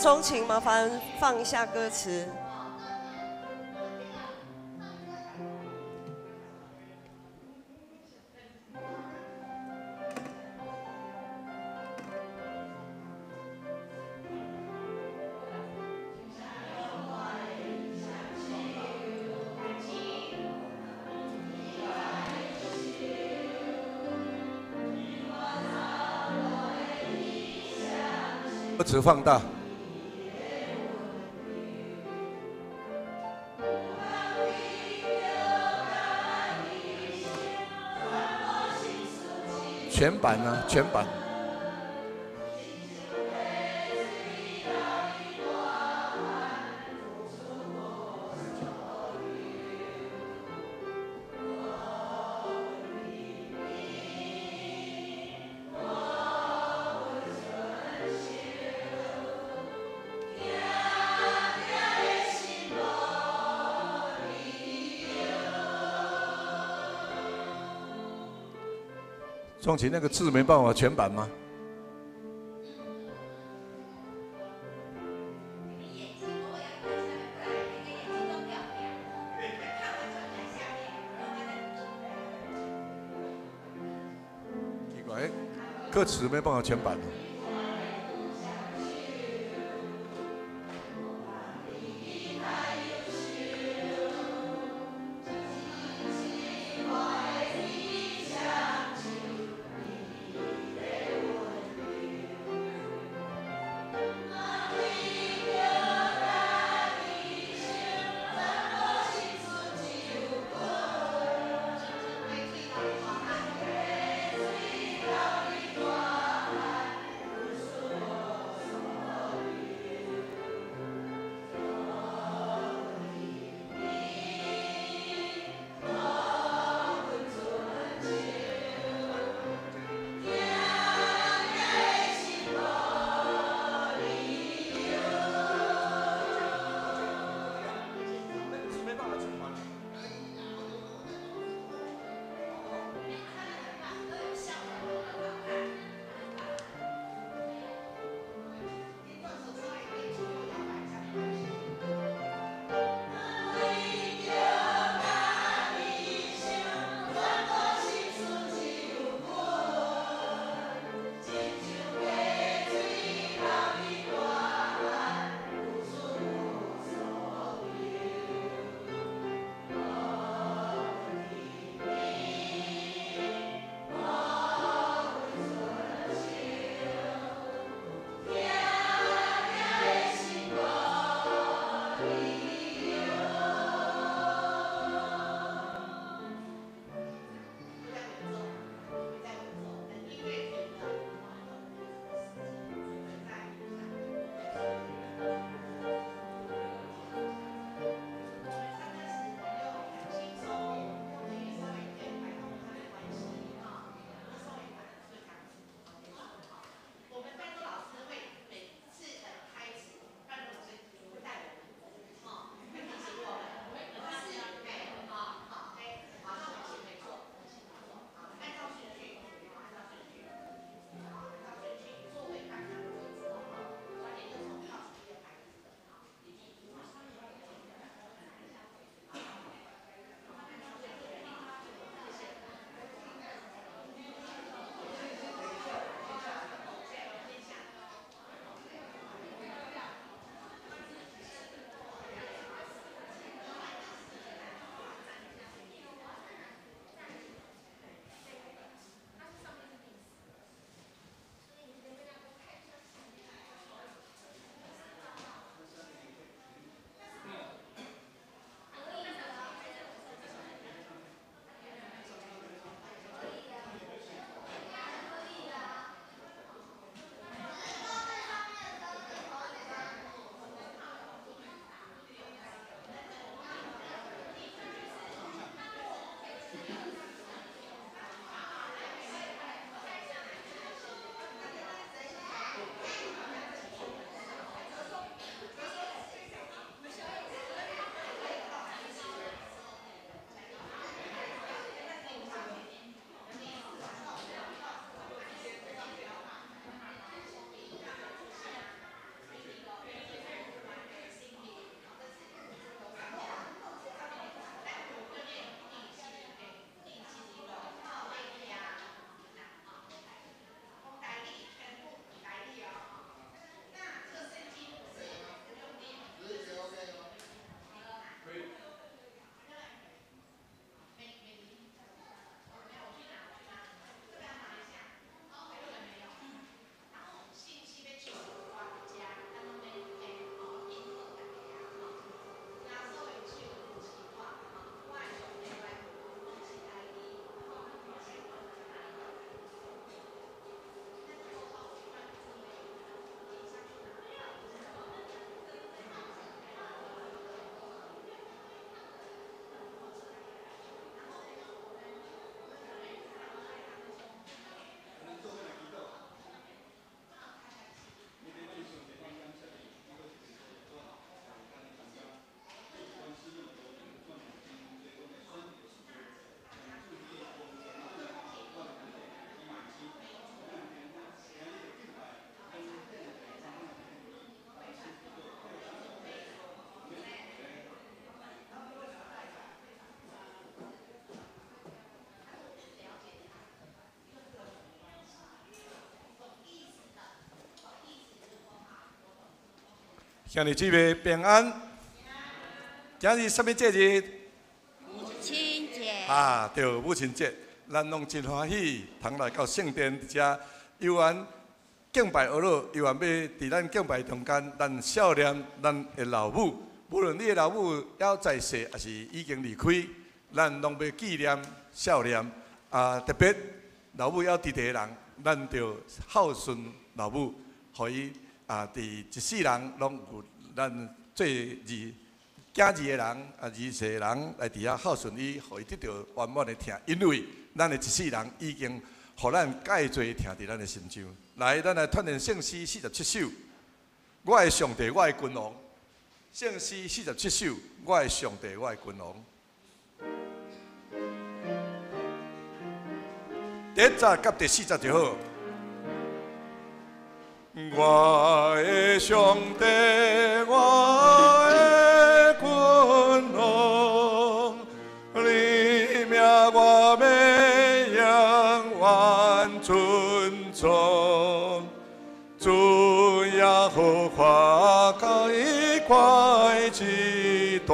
钟情，麻烦放一下歌词。歌词放大。全版啊，全版。钟情，那个字没办法全版吗？奇怪，歌词没办法全版。兄弟姊妹平安。今日啥物节日？母親節。啊，對，母親節，咱攏真歡喜，通來到聖殿遮，猶原敬拜阿老，猶原欲佇咱敬拜中間，咱孝念咱的老母。無論你的老母猶在世，抑是已經離開，咱攏欲紀念孝念。啊，特別老母猶佇佇的人，咱著孝順老母，予伊啊，佇一世人攏有咱做兒囝兒的人啊，兒婿的人來佇遐孝順伊，予伊得著圓滿的疼。因為咱的一世人已經予咱蓋濟疼佇咱的心上。來，咱來傳念聖詩47首。我的上帝，我的君王。聖詩47首，我的上帝，我的君王。第一節佮第四節就好。我的上帝，我的君王，你名我欲永遠尊崇。主耶和華解快之大，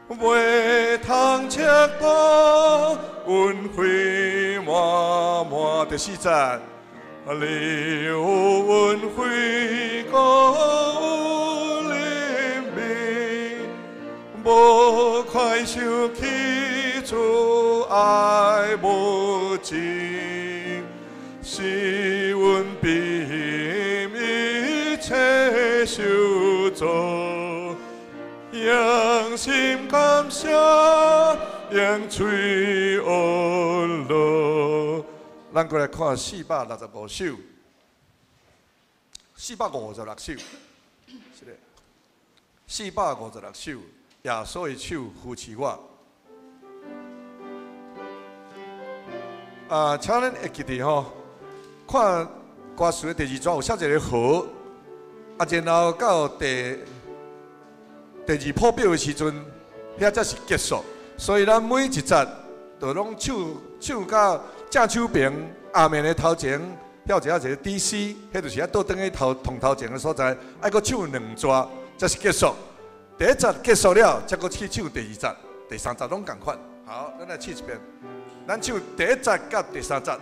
袂通測度，恩惠滿滿。第四節。你有恩惠，閣有憐憫，無快受氣，慈愛無盡，使阮避一切受造，用心感謝，用喙阿樂。咱閣來看465首，456首，是的，456首，耶穌的手扶持我。啊，請恁會記得吼，看歌詞的第二段有寫一個和，啊，然後到第二譜表的時陣，遐才是結束。所以咱每一節就攏唱唱到正手爿下面的頭前，遐有一個 D C，彼就是愛倒轉去頭銅頭前的所在，愛閣唱兩逝才是結束。第一節結束了，才閣去唱第二節、第三節攏仝款。好，咱來試一遍。咱唱第一節佮第三節。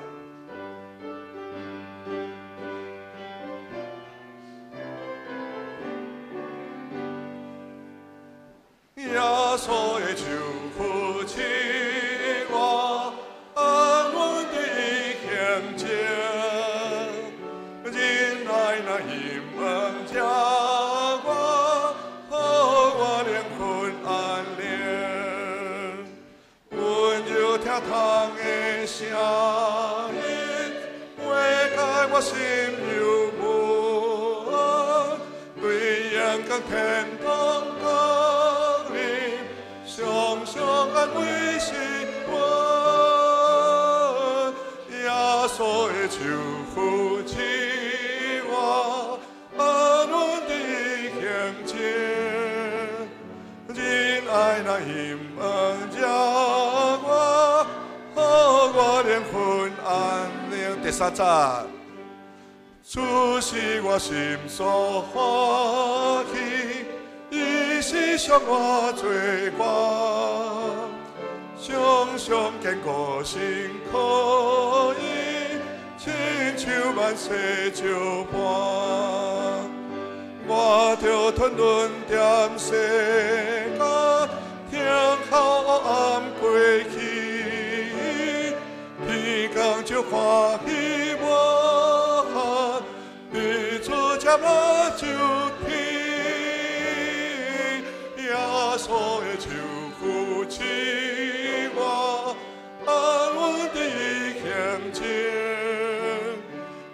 耶穌的手扶持我，安穩地行前，仁愛來引領著我，予我靈魂安寧。溫柔疼痛的聲音，慰解我心憂悶，對陽光天堂降臨，常常安慰是阮。耶穌的手扶持我，安穩地行前，仁愛來引領著我，予我靈魂安寧。第三節，主是我心所歡喜，伊是贖我罪過，常常堅固心可以，親像萬世石伴。我著吞忍踮世間，聽候黑暗過去，天公就歡喜無限，日子接來就天。耶穌的手扶持我，安穩地行前，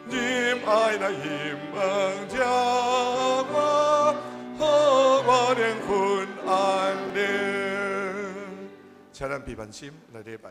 仁愛來引領著我，予我靈魂安寧。請咱閉目心來禮拜。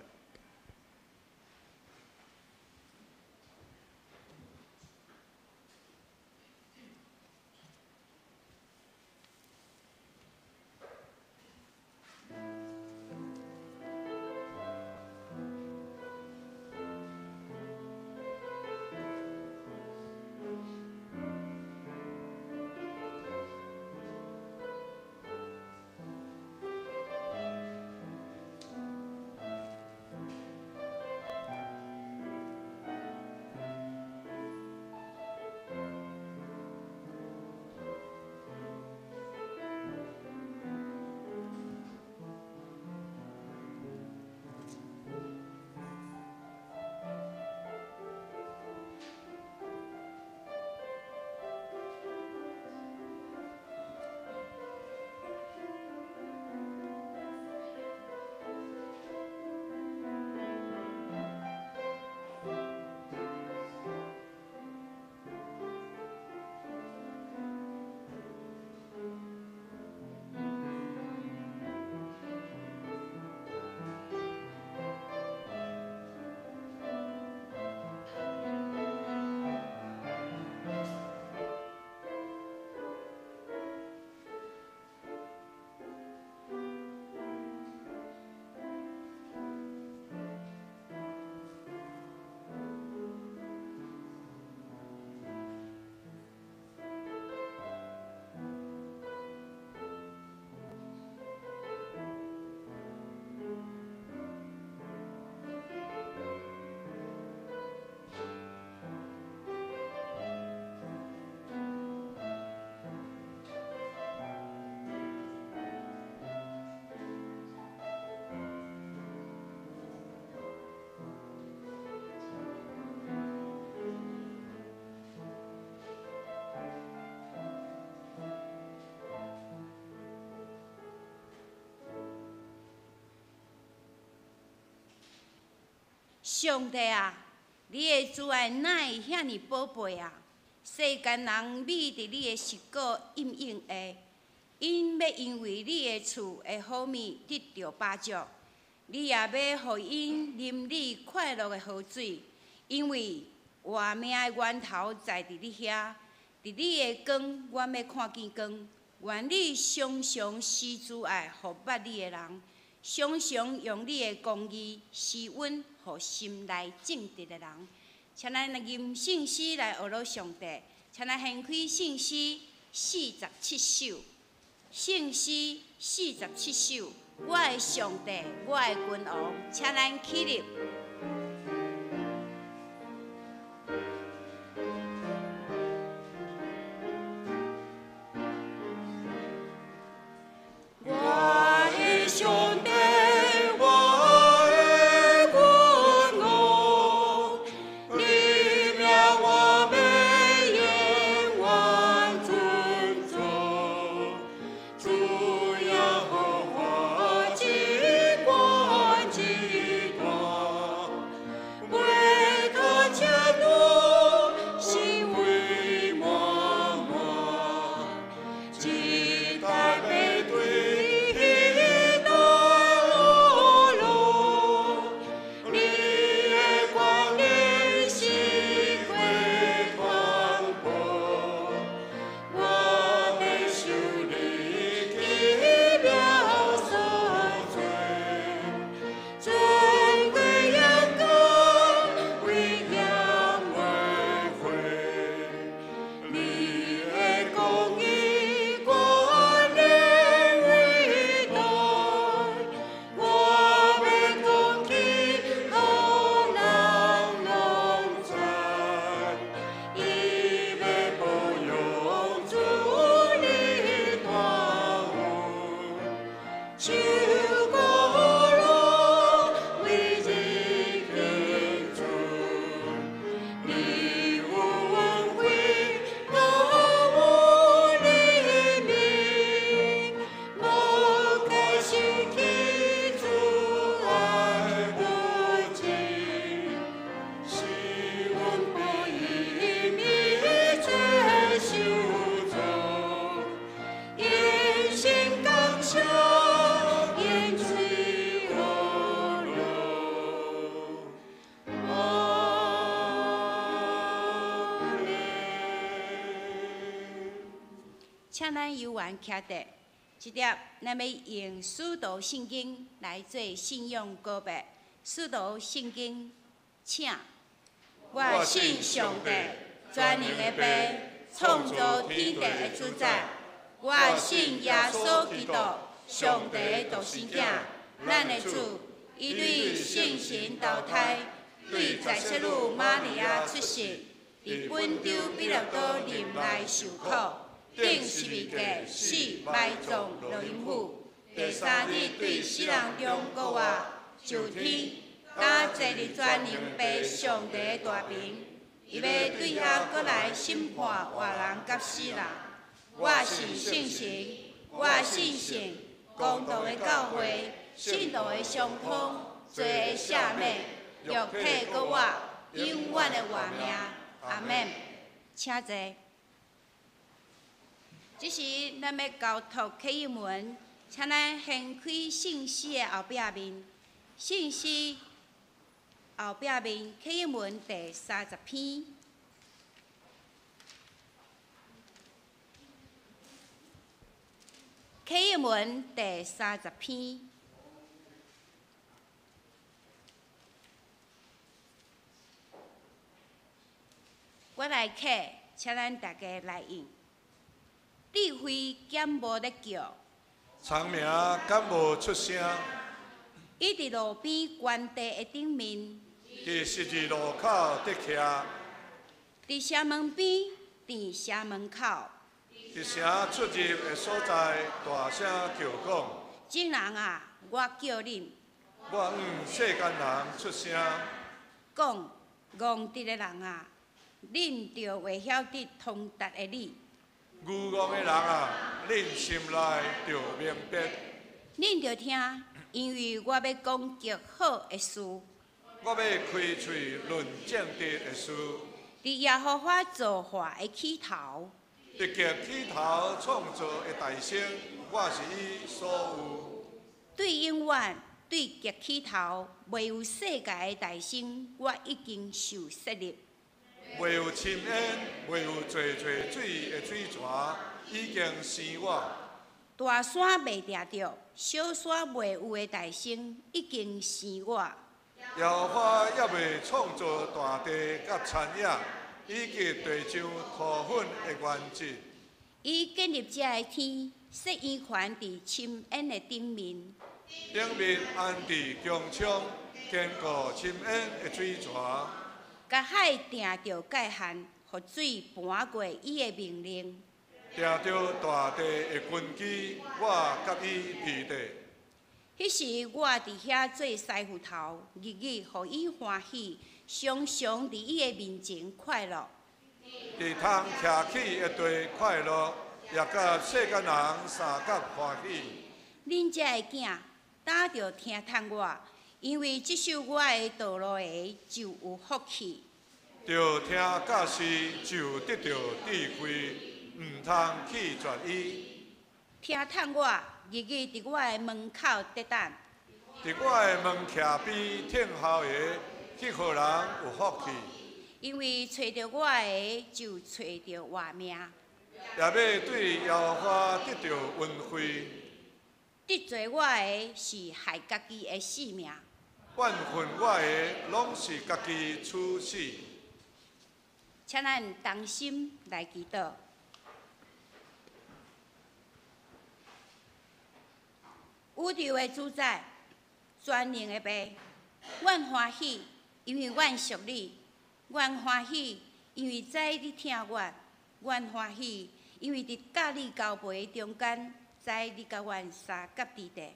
上帝啊，你的慈愛哪會遐爾寶貝啊！世間人美佇你的實果應應下，𪜶欲因為你的厝的好物得著飽足，你也欲予𪜶啉你快樂的河水，因為活命的源頭在佇你遐，佇你的光，阮欲看見光。願你常常施慈愛予捌你的人，常常用你的公義施恩予心內正直的人。請咱來吟聖詩來學樂上帝，請咱掀開聖詩47首，聖詩四十七首，我的上帝，我的君王，請咱起立。我的上帝，我的君王，你名我欲永遠尊崇。主耶和華至高至大，袂當切慕，是為滿滿，一代欲對彼代學樂，你的權能是過傳播，我欲受你奇妙所做，尊貴榮光威嚴為會，你的公義權能偉大，我欲講起予人攏知，伊欲保養主你大恩，手高樂為日敬尊，你有恩惠也有憐憫，無可失去慈愛無盡，是阮不以滅罪受造，因心感謝，因嘴學樂。阿們。請咱猶原徛佇，這粒咱欲用使徒信經來做信仰告白。使徒信經，請。我信上帝，全能的父，創造天地的主宰。我信耶穌基督，上帝的獨生囝，咱的主，伊對聖神投胎，對在聖女瑪利亞出世，佇本丟彼拉多任內受苦，釘十字架死埋葬落陰府，第三日對死人中復活，上天，今坐佇全能父上帝的大爿，伊欲對遐閣來審判活人佮死人。我信聖神，我信聖公同的教會，聖徒的相通，罪的赦免，肉體閣活，永遠的活命。阿們。請坐。這時，咱欲交託啟應文，請咱掀開聖詩的後壁面，聖詩後壁面啟應文第30篇。啟應文第三十篇。我來啟，請咱大家來應。智慧敢無咧叫？聰明敢無出聲？伊佇路邊園地的頂面，佇十字路口佇徛，佇城門邊，佇城門口。佇城出入的所在，大聲叫講：眾人啊，我叫恁。我向世間人出聲。講戇直的人啊，恁著會曉得通達的理。愚戇的人啊，恁心內著明白。恁著聽，因為我欲講極好的事。我我欲開喙論正直的事。佇耶和華造化的起頭，佇極起頭創造的大先，我是伊所有。對永遠，對極起頭，未有世界的大先，我已經受設立。未有深淵，未有濟濟水的水泉，已經生我。大山未定著，小山未有的大先，已經生我。耶和華猶未創造大地佮田野，以及地上塗粉的原質。伊建立這个天，設圓環佇深淵的頂面。頂面安置穹蒼，堅固深淵的水泉。共海定著界限，予水盤過伊的命令。定著大地的根基，我佮伊佇底。彼時我佇遐做師傅頭，日日予伊歡喜，常常佇伊的面前快樂。佇通徛起的地快樂，也佮世間人相佮歡喜。恁遮的囝，早著聽趁我，因為執守我的道路的就有福氣。著聽教示就得著智慧，毋通棄絕伊。聽趁我，日日佇我的門口佇等。佇我的門徛邊聽候的，去予人有福氣。因為揣著我的，就揣著活命。也欲對耶和華得著恩惠。得罪我的是害家己的性命。怨恨我的，攏是家己取死。請咱同心來祈禱。宇宙的主宰，全能的父，阮歡喜，因為阮屬你；阮歡喜，因為知你疼阮；阮歡喜，因為佇佮你交陪中間，知你佮阮相佮佇底。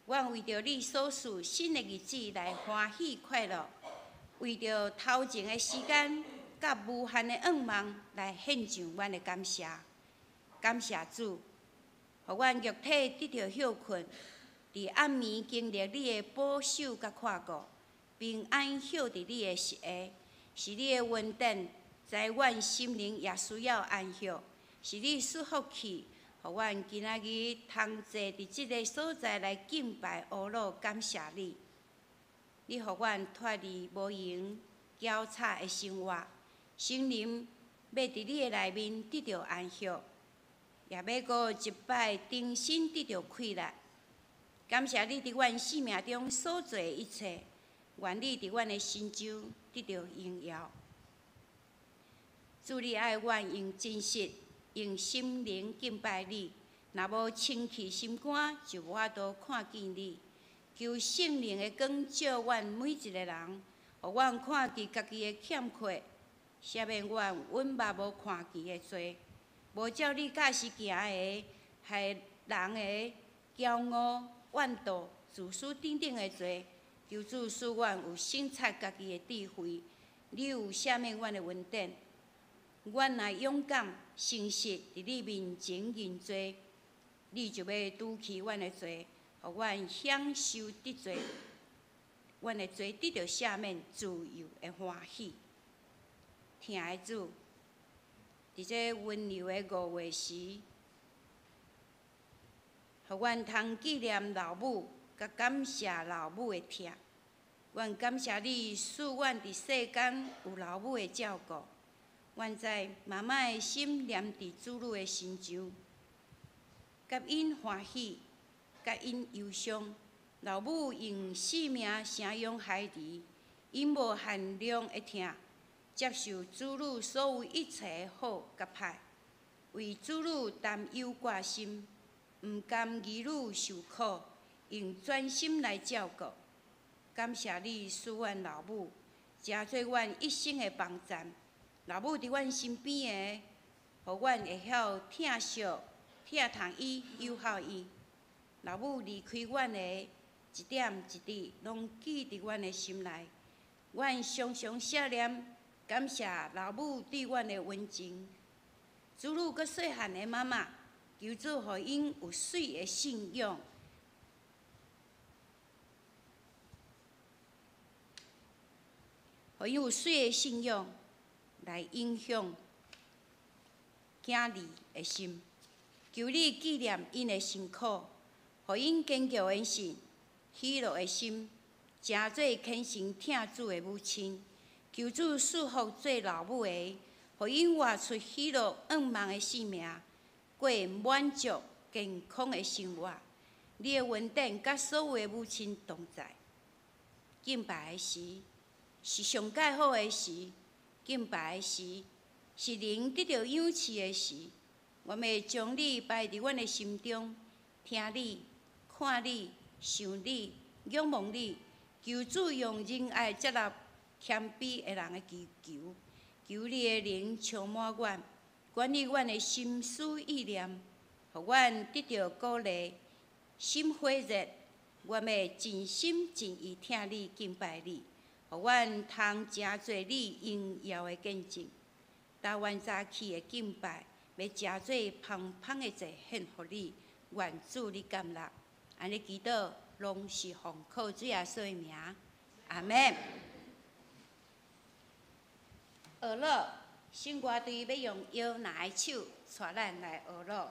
阮為著你所賜新的日子來歡喜快樂，為著頭前的時間佮無限的願望來獻上阮的感謝。感謝主，予阮肉體得著歇睏，佇暗暝經歷你的保守佮看顧，平安歇佇你的膝下，是你的恩典，知阮心靈也需要安息，是你賜福氣，予阮今仔日通坐佇這个所在來敬拜阿魯，感謝你。你予阮脫離無閒攪吵的生活，心靈欲佇你的內面得著安息，也欲閣一擺重新得著氣力。感謝你佇阮生命中所做的一切，願你佇阮的身上得著榮耀。主，你愛阮用真實、用心靈敬拜你，若無清氣心肝，就無法度看見你。求聖靈的光照阮每一个人，予阮看見家己的欠缺，赦免阮阮目無看見的罪，無照你教示行的，害人的驕傲、怨妒、自私等等的罪。求主賜阮有省察家己的智慧，你有赦免阮的恩典。阮若勇敢、誠實佇你面前認罪，你就欲除去阮的罪，予阮享受得罪，阮的罪得著赦免，自由的歡喜。疼的主，佇這溫柔的五月時，予阮通紀念老母，佮感謝老母的疼。阮感謝你賜阮佇世間有老母的照顧。阮知媽媽的心黏佇子女的身上，佮𪜶歡喜，佮𪜶憂傷。老母用性命生養孩兒，𪜶無限量的疼，接受子女所有一切的好佮歹，為子女擔憂掛心，毋甘兒女受苦，用專心來照顧。感謝你賜阮老母，成做阮一生的幫贊。老母佇阮身邊的，予阮會曉疼惜、疼痛伊、友好伊。老母離開阮的一點一滴，攏記佇阮的心內。阮常常想念，感謝老母對阮的溫情。子女閣細漢的媽媽，求主予𪜶有媠的信仰。予𪜶有媠的信仰來影響囝兒的心。求你紀念𪜶的辛苦，予𪜶堅強的信、喜樂的心，成做虔誠疼主的母親。求主賜福做老母的，予𪜶活出喜樂向望的生命，過滿足健康的生活。你的恩典佮所有的母親同在。敬拜的時是上蓋好的時，敬拜的時是靈得著養賜的時。我們會將你擺佇阮的心中，聽你、看你、想你、仰望你。求主用仁愛接納謙卑的人的祈求，求你的靈充滿阮，管理阮的心思意念，予阮得著鼓勵，心火熱。我欲盡心盡意疼你、敬拜你，予阮通成做你榮耀的見證。逐晚早起的敬拜，欲成做芳芳的祭獻予你，願主你接納。按呢祈禱，攏是奉靠主耶穌的名，阿們。學樂，聖歌隊欲用約拿的手帶咱來學樂。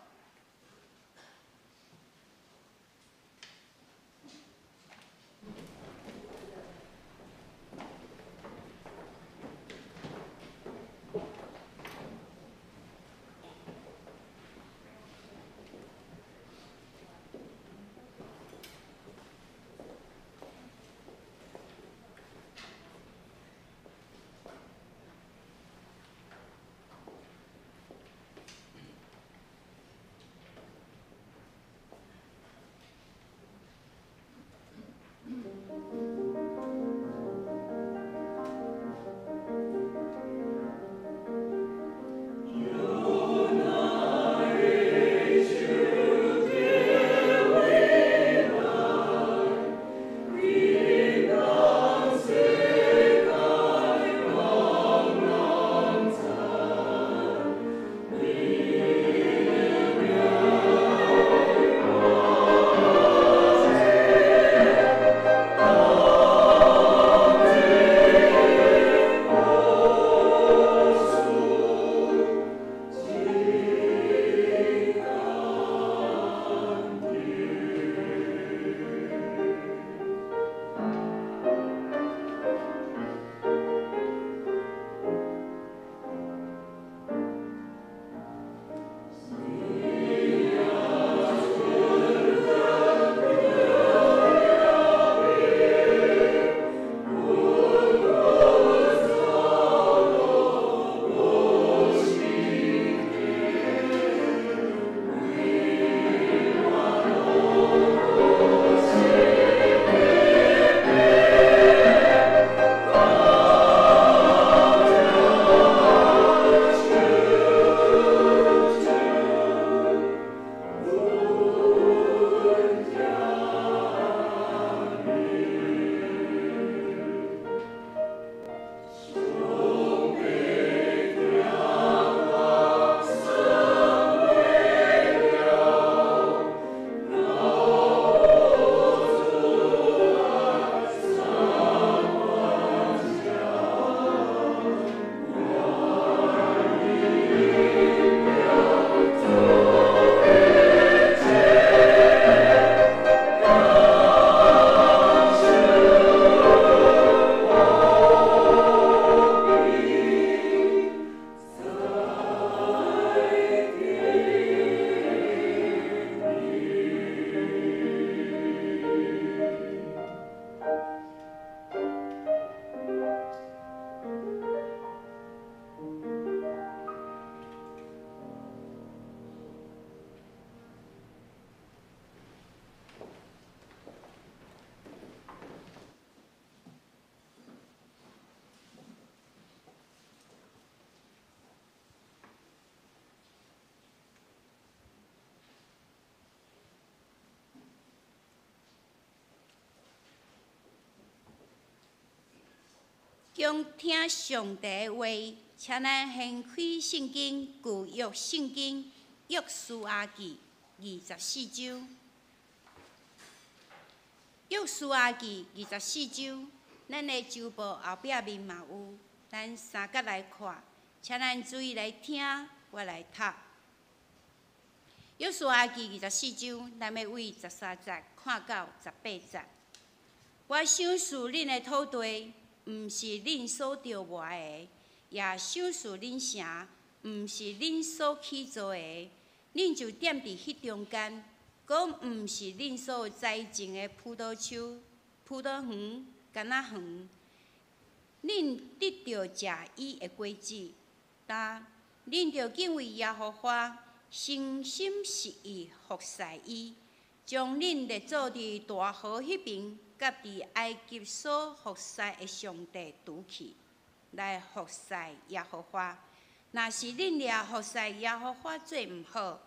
恭聽上帝的話，請咱掀開聖經舊約聖經約書亞記24章。約書亞記24章，咱的周報後壁面嘛有，咱三角來看，請咱注意來聽，我來讀。約書亞記24章，咱欲對13節看到18節。我賞賜恁的土地，毋是恁所著磨的；也賞賜恁城，毋是恁所起造的。恁就踮佇彼中間，閣毋是恁所栽種的葡萄樹、葡萄園、柑仔園。恁得著食伊的果子，但恁著敬畏耶和華，誠心實意服侍伊，將恁列祖佇大河彼爿，佮佇埃及所服侍的上帝除去，來服侍耶和華。若是恁掠服侍耶和華做毋好，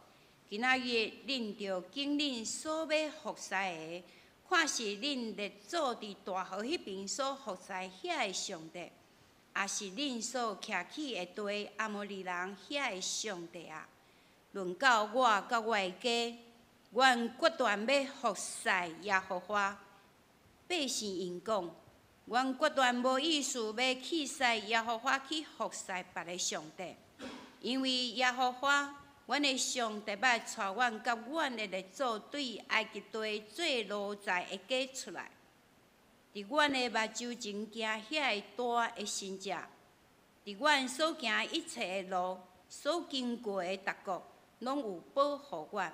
今仔日恁著揀恁所欲服侍的。看是恁列祖佇大河彼爿所服侍遐个上帝，抑是恁所徛起的地阿摩利人遐個上帝啊？論到我佮我的家，阮決斷欲服侍耶和華。百姓𪜶講，阮決斷無意思欲棄使耶和華去服侍別个上帝，因為耶和華阮的上帝捌帶阮佮阮的列祖對埃及地做奴才的家出來，佇阮的目睭前行遐个大的神蹟，佇阮所行一切的路，所經過的逐國，攏有保護阮。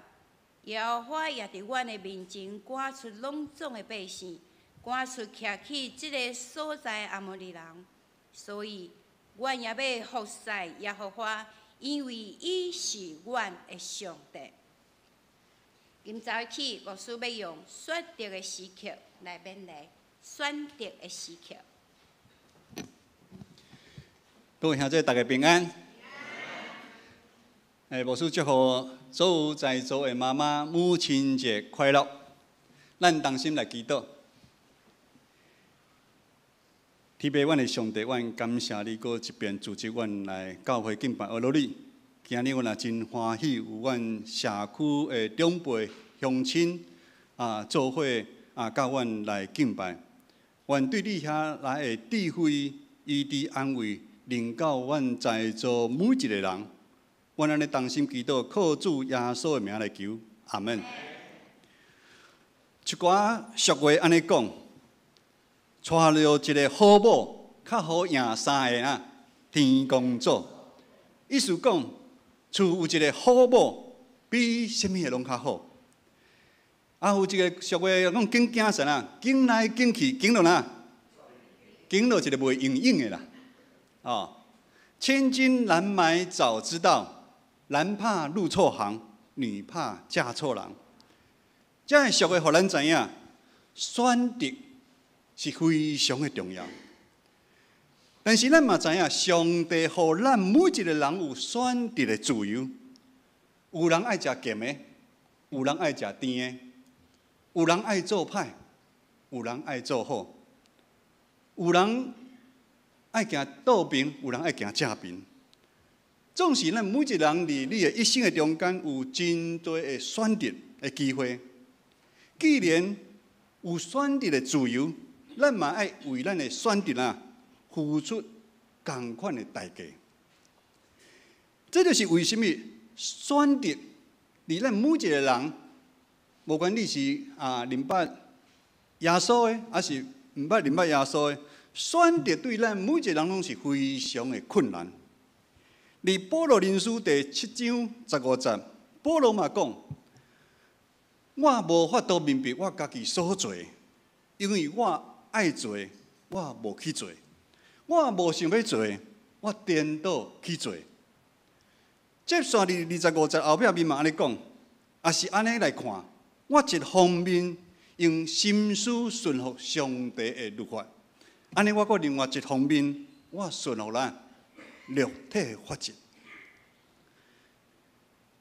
耶和華也佇阮的面前趕出攏總的百姓，趕出徛起這个所在阿摩利人，所以，阮也欲服侍耶和華。因為伊是阮的上帝。今早起，牧師欲用選擇的時刻來勉勵，選擇的時刻。各位兄弟，大家平安。牧師祝福所有在座的媽媽母親節快樂。咱同心來祈禱。天父，阮的上帝，阮感謝你，閣一遍組織阮來教會敬拜阿羅你。今日阮也真歡喜，有阮社區的長輩鄉親啊，做伙啊，佮阮來敬拜。願對你遐來的智慧、醫治、安慰，臨到阮在座每一個人。阮按呢同心祈禱，靠主耶穌的名來求，阿門。一寡俗話按呢講。娶著一个好某，較好贏三个啊天公祖。意思講，厝有一个好某，比啥物的攏較好。啊，有一个俗話講，揀囝啥啊？揀來揀去，揀著哪？揀著一个袂營養的啦。哦，千金難買早知道，男怕入錯行，女怕嫁錯人。這个俗話，予咱知影，選擇是非常的重要，但是咱嘛知影，上帝予咱每一个人有選擇的自由。有人愛食鹹的，有人愛食甜的，有人愛做歹，有人愛做好，有人愛行倒爿，有人愛行正爿。總是咱每一個人佇你的一生的中間，有真濟的選擇的機會。既然有選擇的自由，咱嘛愛為咱的選擇啊，付出仝款的代價。這就是為啥物選擇佇咱每一個人，無管你是啊認捌耶穌的，抑是毋捌認捌耶穌的，選擇對咱每一個人攏是非常的困難。佇保羅林書第七章十五節，保羅嘛講：我無法度明白我家己所做，因為我愛做，我無去做；我無想欲做，我顛倒去做。接續佇25節後壁面嘛按呢講，也是按呢來看，我一方面用心思順服上帝的律法，按呢我閣另外一方面，我順服咱肉體的法則。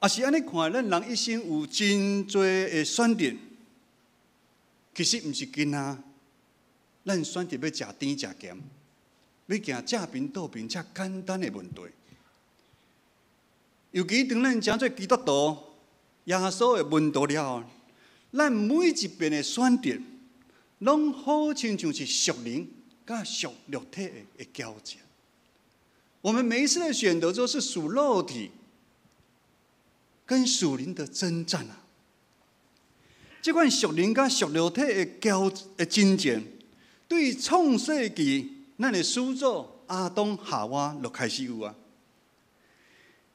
也是按呢看，咱人一生有真濟的選擇，其實毋是囡仔。咱選擇欲食甜食鹹，欲行正爿倒爿，遮簡單的問題。尤其當咱成做基督徒、耶穌的門徒了後，咱每一遍的選擇，攏好親像是屬靈佮屬肉體的交戰。我們每一次的選擇都是屬肉體跟屬靈的爭戰啊！這款屬靈佮屬肉體的交的爭戰，對創世記咱的始祖亞當夏娃就開始有啊。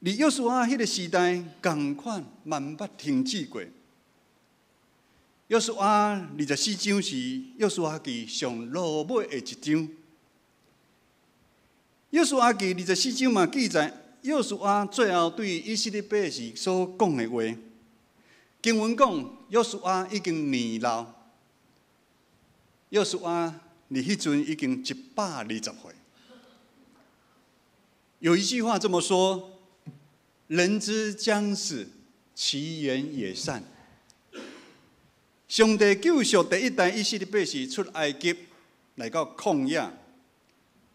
佇約書亞彼個時代，仝款嘛毋捌停止過。約書亞24章是約書亞記上落尾的一章。約書亞記二十四章嘛記載，約書亞最後對以色列百姓所講的話。經文講，約書亞已經年老，約書亞佇彼陣已經120歲。有一句話這麼說：人之將死，其言也善。上帝救贖第一代以色列百姓出埃及來到曠野，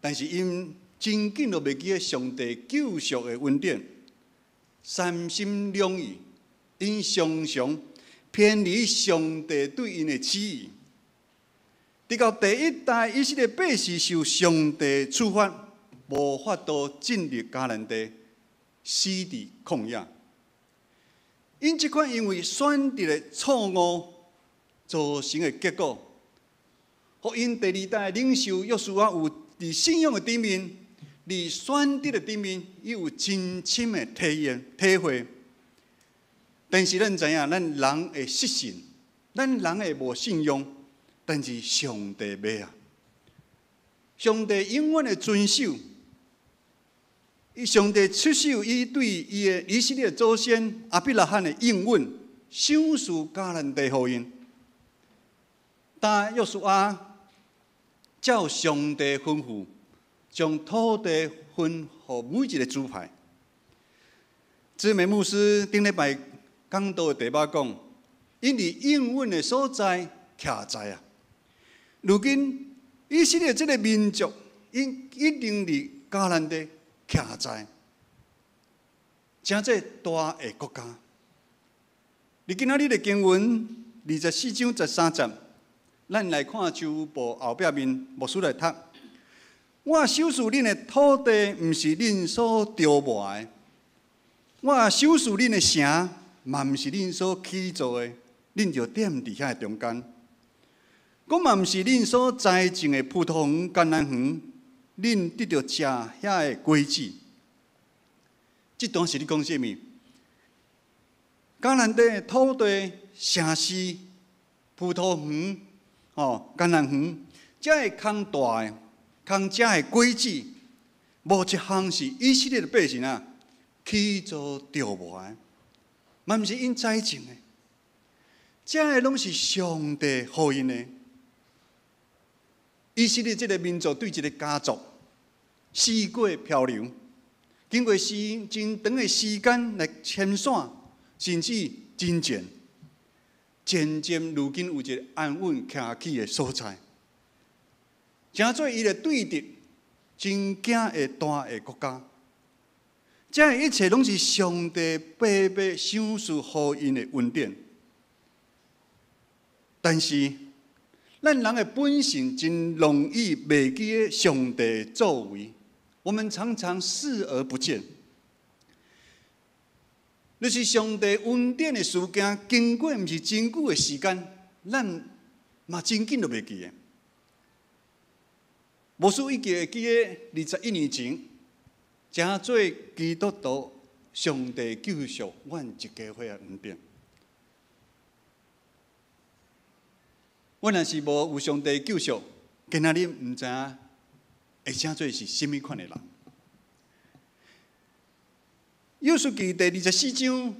但是𪜶真緊就袂記得上帝救贖的恩典，三心兩意，𪜶常常偏離上帝對𪜶的旨意。直到第一代以色列百姓受上帝處罰，無法度進入迦南地，死佇曠野。𪜶這款因為選擇的錯誤造成的結果，予𪜶第二代領袖約書亞有佇信仰的頂面，佇選擇的頂面，伊有真深的體驗體會。但是咱知影，咱人會失信，咱人會無信仰，但是上帝袂啊！上帝永遠會遵守，伊上帝出手，伊對伊的以色列祖先亞伯拉罕的應允，賞賜迦南地予𪜶。當約書亞照上帝吩咐，將土地分予每一個支派。姊妹牧師頂禮拜講道的題目講，𪜶佇應允的所在徛在啊。如今以色列這個民族，𪜶一定佇迦南地徛在，成做大的國家。佇今仔日的經文24章13節，咱來看周報後壁面牧師來讀。我賞賜恁的土地，毋是恁所琢磨的；我賞賜恁的城，嘛毋是恁所起造的，恁就踮佇遐的中間。閣嘛毋是恁所栽種的葡萄園、橄欖園，恁得著食遐的果子。這段是咧講啥物？迦南地的土地、城市、葡萄園、吼橄欖園，這个空大的、空食的果子，無一項是以色列的百姓啊起造琢磨的，嘛毋是𪜶栽種的，這个攏是上帝予𪜶的。以色列這個民族對一個家族四界漂流，經過時真長的時間來遷徙，甚至征戰，漸漸如今有一個安穩徛起的所在，成做伊的對敵真驚的大的國家。這一切攏是上帝白白賞賜予𪜶的恩典。但是，咱人的本性真容易袂記得上帝作為，我們常常視而不見。若是上帝恩典的事件，經過毋是真久的時間，咱嘛真緊就袂記得。牧師一直會記得21年前，成做基督徒，上帝救贖阮一家伙的恩典。阮若是無有上帝救贖，今仔日毋知影會成做是啥物款的人。約書記第二十四章，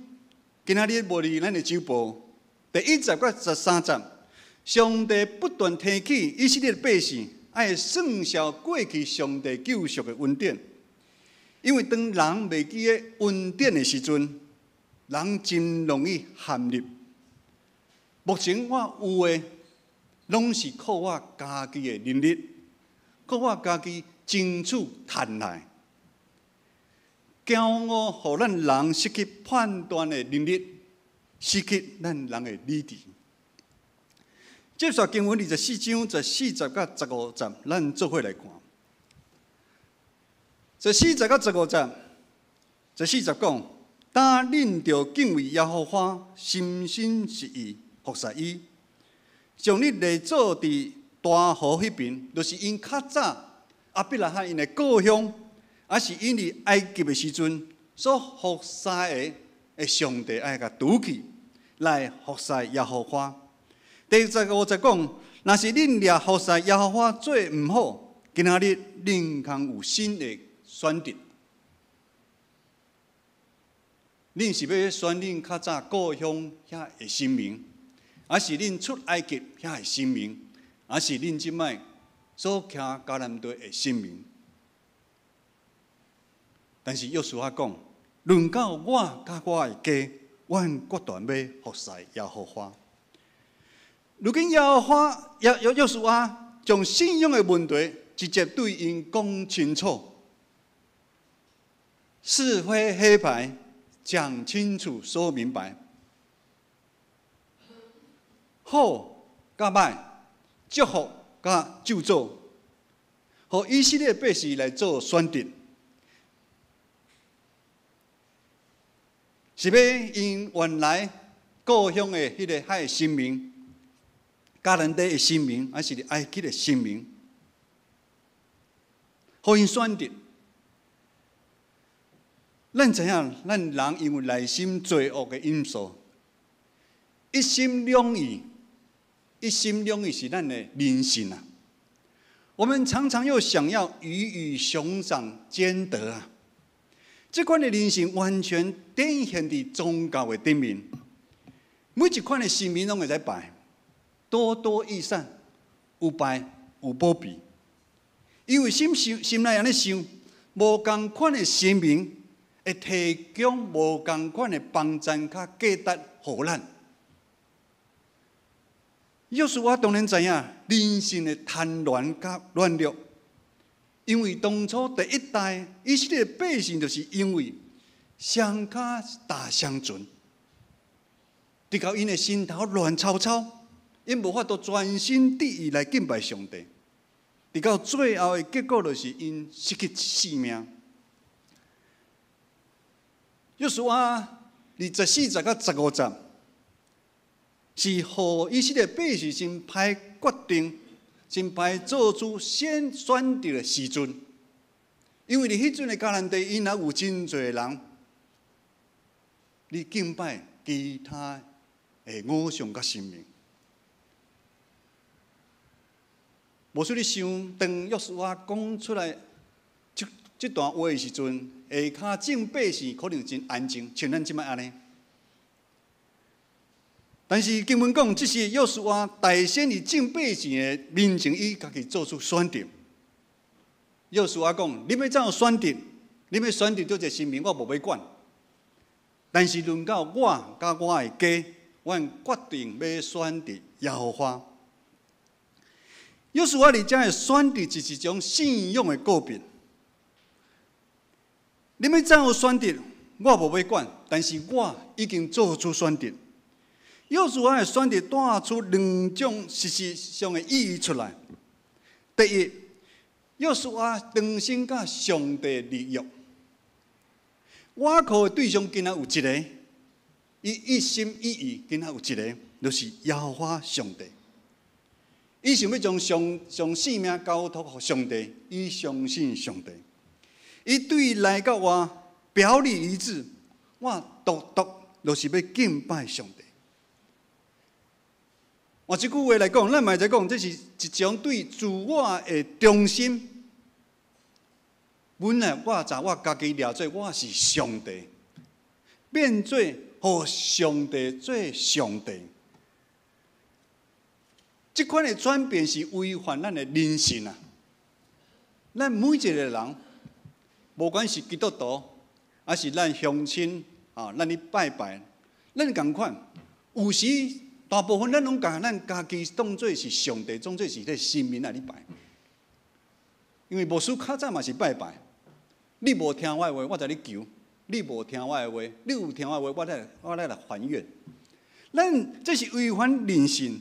今仔日無佇咱的周報第1節到13節，上帝不斷提起以色列百姓愛算數過去上帝救贖的恩典，因為當人袂記得恩典的時陣，人真容易陷入。目前我有的，攏是靠我家己的能力，靠我家己爭取趁來。驕傲，予咱人失去判斷的能力，失去咱人的理智。接續經文24章14節佮15節，咱做伙來看。14節佮15節，14節講：當恁著敬畏耶和華，誠心實意服侍伊，將你列祖佇大河彼爿，就是𪜶較早亞伯拉罕𪜶的故鄉，抑是𪜶佇埃及的時陣所服侍的上帝，愛共除去來服侍耶和華。第15節講，若是恁掠服侍耶和華做毋好，今仔日恁通有新的選擇。恁是欲選恁較早故鄉遐的神明，抑是恁出埃及遐的神明，抑是恁這擺所徛迦南地的神明？但是約書亞講，論到我佮我的家，阮決斷欲服侍耶和華。如今耶和華約書亞將信仰的問題直接對𪜶講清楚，是非黑白講清楚、說明白，好佮歹，祝福佮咒詛，予以色列百姓來做選擇，是欲𪜶原來故鄉的彼个彼个神明，迦南地的神明，抑是佇埃及的神明，予𪜶選擇。咱知影，咱人因為內心罪惡的因素，一心兩意，一心兩意是咱的人性啊。我們常常又想要魚與熊掌兼得啊。這款的人性完全展現佇宗教的頂面，每一款的神明攏會使拜，多多益善，有拜有保庇。因為心想心內按呢想，無仝款的神明會提供無仝款的幫贊佮價值予咱。約書亞當然知影人性的貪婪佮軟弱，因為當初第一代以色列百姓就是因為雙跤踏雙船，直到𪜶的心頭亂糟糟，𪜶無法度專心致意來敬拜上帝，直到最後的結果就是𪜶失去性命。約書亞24節佮15節，是予以色列百姓真歹決定、真歹做出先選擇的時陣。因為佇彼陣的迦南地，𪜶也有真濟人，佇敬拜其他的偶像佮神明。無說你想，當約書亞講出來這段話的時陣，下跤眾百姓可能真安靜，像咱這擺按呢。但是經文講，這是約書亞代先佇眾百姓的面前，伊家己做出選擇。約書亞講：你欲怎選擇？你欲選擇佗一个神明，我無欲管。但是論到我佮我的家，阮決定欲選擇耶和華。約書亞佇遮的選擇就是一種信仰的告別。你欲怎樣選擇，我無欲管，但是我已經做出選擇。約書亞的選擇帶出兩種實質上的意義出來。第一，約書亞重新佮上帝立約，倚靠的對象敢若有一个，伊一心一意敢若有一个，就是耶和華上帝。伊想欲將上性命交託予上帝，伊相信上帝。伊對內佮外表裡一致，我獨獨就是欲敬拜上帝。換一句話來講，咱嘛會使講，這是一種對自我的忠心。本來我知我家己掠做我是上帝，變做予上帝做上帝。這款的轉變是違反咱的人性啊！咱每一個人，無管是基督徒，抑是咱鄉親啊，咱去拜拜，咱仝款，有時大部分咱攏共咱家己當做是上帝，當做是彼神明來咧拜。因為牧師較早嘛是拜拜，你無聽我的話，我就咧求；你無聽我的話，你有聽我的話，我來還願。咱這是違反人性。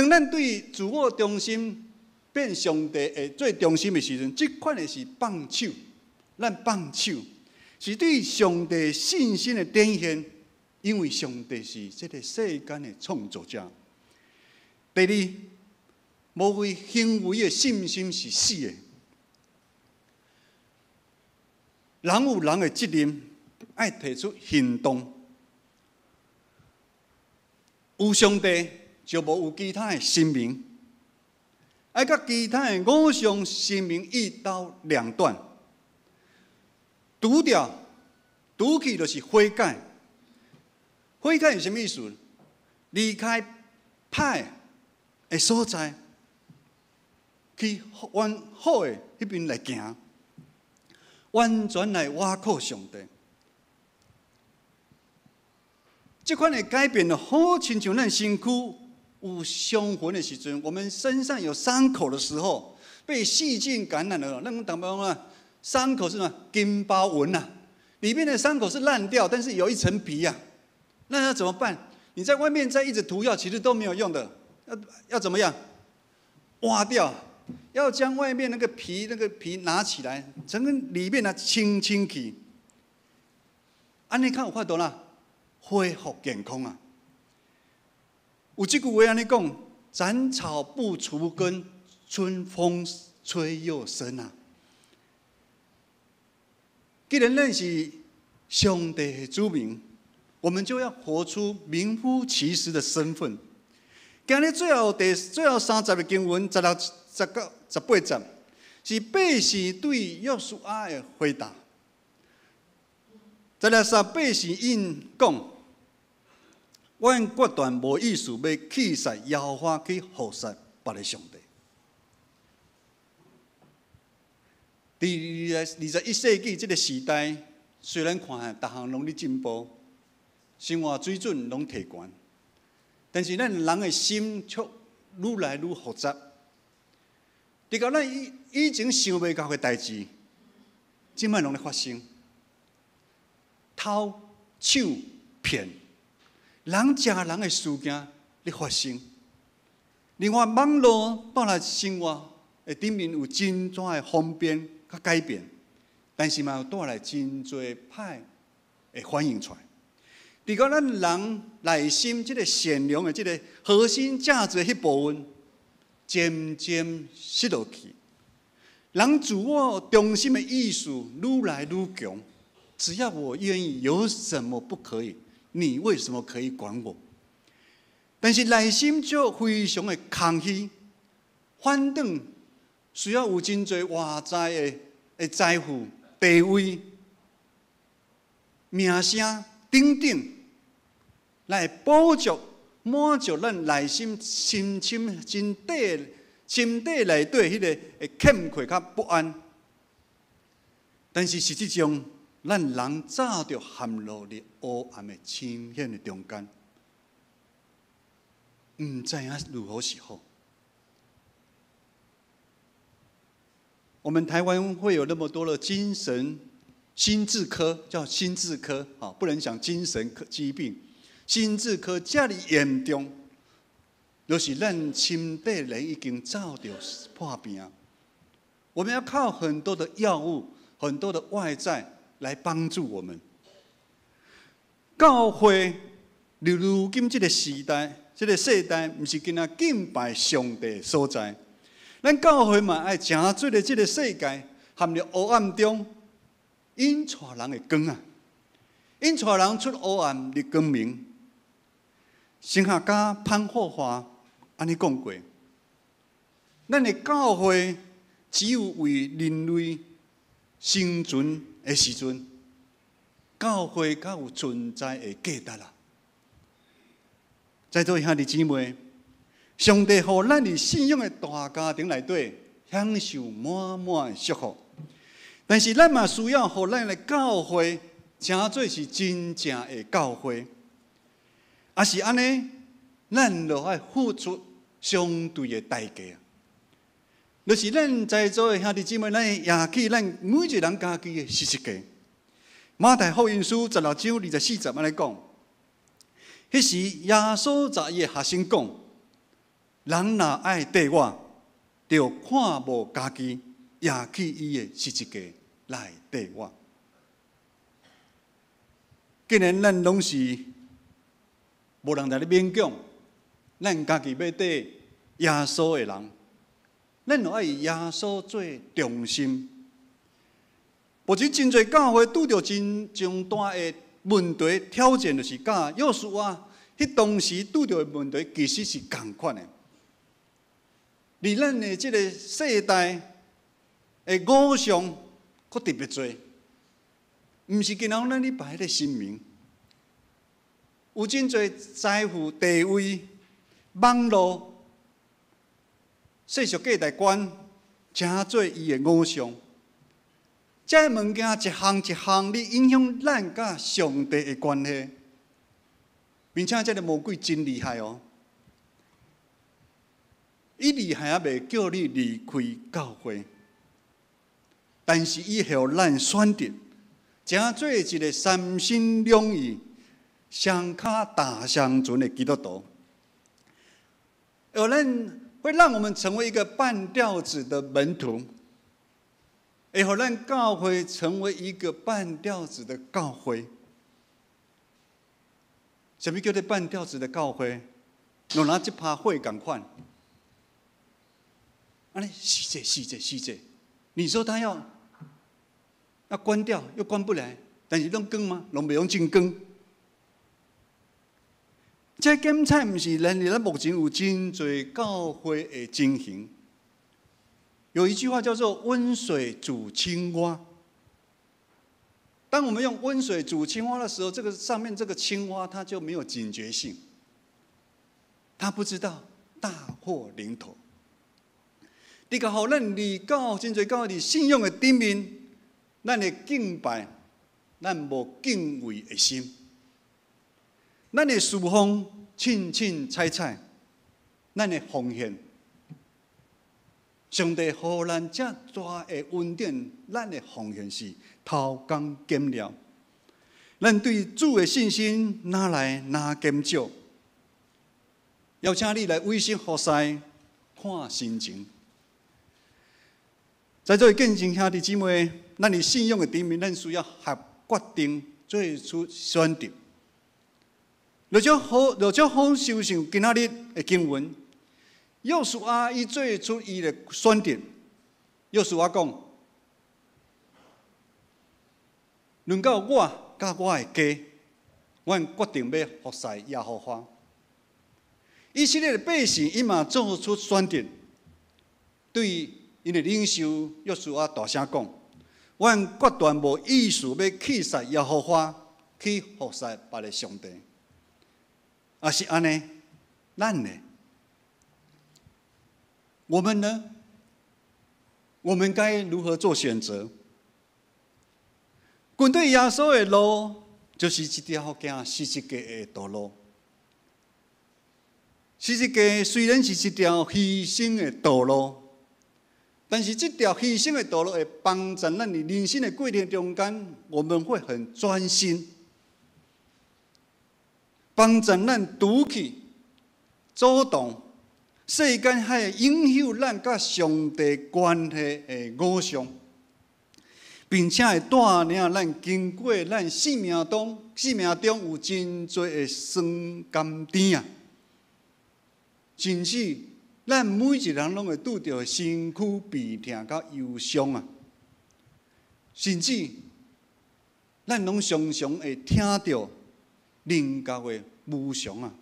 當咱對自我中心變上帝的最中心的時陣，這款的是放手，咱放手是對上帝信心的展現，因為上帝是這個世間的創造者。第二，無為行為的信心是死的。人有人的責任，愛提出行動。有上帝就無有其他的神明，愛佮其他的偶像神明一刀兩斷，除掉，除去就是悔改。悔改是啥物意思？離開歹的所在，去往好的彼邊來行，完全來倚靠上帝。這款的改變，好親像咱身軀有傷痕的時陣，我們身上有傷口的時候，被細菌感染了，咱講講啊，傷口是什麼？金包紋啊，裡面的傷口是爛掉，但是有一層皮啊，那要怎麼辦？你在外面再一直塗藥，其實都沒有用的。要怎麼樣？挖掉，要將外面那個皮拿起來，整個裡面呢清清氣。按呢較有法度啦，恢復健康啊！有這句話按呢講：斬草不除根，春風吹又生啊！既然咱是上帝的子民，我們就要活出名副其實的身份。今日最後第最後三節的經文，16、19、18節，是百姓對約書亞的回答。16節百姓應講：阮決斷無意思欲棄殺耶和華去服侍別个上帝。佇21世紀這個時代，雖然看逐項攏咧進步，生活水準攏提懸，但是咱人的心卻愈來愈複雜。直到咱以前想袂到的代誌，這擺攏咧發生。偷、搶、騙，人食人的事件咧發生。另外，網路帶來生活的頂面有真大的方便佮改變，但是嘛有帶來真濟歹的反應出來。除了咱人內心這個善良的這個核心價值的彼部分，漸漸失落去。人自我中心的意識愈來愈強。只要我願意，有什麼不可以？你為什麼可以管我？但是內心卻非常的空虛，反轉需要有真濟外在的財富、地位、名聲等等，來補足、滿足咱內心深深心底、心底內底彼个欠缺佮不安。但是實際上，咱人早就陷落佇黑暗的深淵的中間，毋知影如何是好。我們台灣會有那麼多的精神心智科，叫心智科，不能講精神科疾病，心智科遮爾嚴重，就是咱心底人已經早就破病。我們要靠很多的藥物，很多的外在來幫助我們。教會如今這個時代，這個世代，毋是干焦敬拜上帝的所在。咱教會嘛愛成做咧這個世界陷入黑暗中，引帶人的光啊，引帶人出黑暗入光明。神學家潘霍華按呢講過，咱的教會只有為人類生存的時陣，教會才有存在的價值啦。在座兄弟姊妹，上帝予咱佇信仰的大家庭內底享受滿滿的祝福，但是咱嘛需要予咱的教會成做是真正的教會。啊是按呢，咱就愛付出相對的代價。就是咱在座的兄弟姊妹，咱舉起咱每一個人家己的十字架。馬太福音書16章24節按呢講，彼時耶穌佮伊的學生講：人若愛綴我，著看無家己，攑起伊的十字架來綴我。既然咱攏是無人來咧勉強，咱家己欲綴耶穌的人，咱就愛以耶穌做中心。目前真濟教會拄著真重大的問題挑戰，就是佮約書亞彼當時拄著的問題，其實是仝款的。佇咱的這个世代的偶像，閣特別濟，毋是干焦咱咧拜彼个神明，有真濟財富、地位、網路、世俗價值觀，成做伊的偶像。這个物件一項一項，咧影響咱佮上帝的關係，並且這个魔鬼真厲害哦！伊厲害猶袂叫你離開教會，但是伊予咱選擇，成做一个三心兩意、雙跤踏雙船的基督徒，有人會讓我們成為一個半吊子的門徒，會予咱教會成為一個半吊子的教會。啥物叫做半吊子的教會？就若這拍火仝款，按呢熄者熄者熄者，你說他要關掉又關不來，但是攏光嗎？攏袂用進光。這檢查毋是咱咱目前有真濟教會的情形。有一句話叫做“溫水煮青蛙”。當我們用溫水煮青蛙的時候，這個上面這個青蛙它就沒有警覺性，它不知道大禍臨頭。這個予咱佇教真濟教會佇信仰的頂面，咱的敬拜，咱無敬畏的心，咱的侍奉凊凊彩彩，咱的奉獻，上帝予咱遮大的恩典，咱的奉獻是偷工減料。咱對主的信心哪來哪減少？邀請你來委身服侍，看心情。在座的見證兄弟姊妹，咱佇信仰的頂面，咱需要下決定，做出選擇。就好，想想今仔日的經文，約書亞伊做出伊的選擇。約書亞講：論到我佮我的家，阮決定欲服侍耶和華。以色列的百姓，伊嘛做出選擇，對𪜶的領袖約書亞大聲講：阮決斷無意思欲棄殺耶和華，去服侍別个上帝。啊，是按呢，咱呢？我們呢？我們該如何做選擇？跟隨耶穌的路，就是一條行十字架的道路。十字架雖然是一條犧牲的道路，但是這條犧牲的道路會幫助咱佇人生的過程中間，我們會很專心，幫助咱除去阻擋世間彼影響咱佮上帝關係的偶像，並且會帶領咱經過咱生命中有真濟的酸甘甜啊！甚至咱每一個人攏會拄著身軀病痛佮憂傷啊！甚至咱攏常常會聽著人間的無常啊！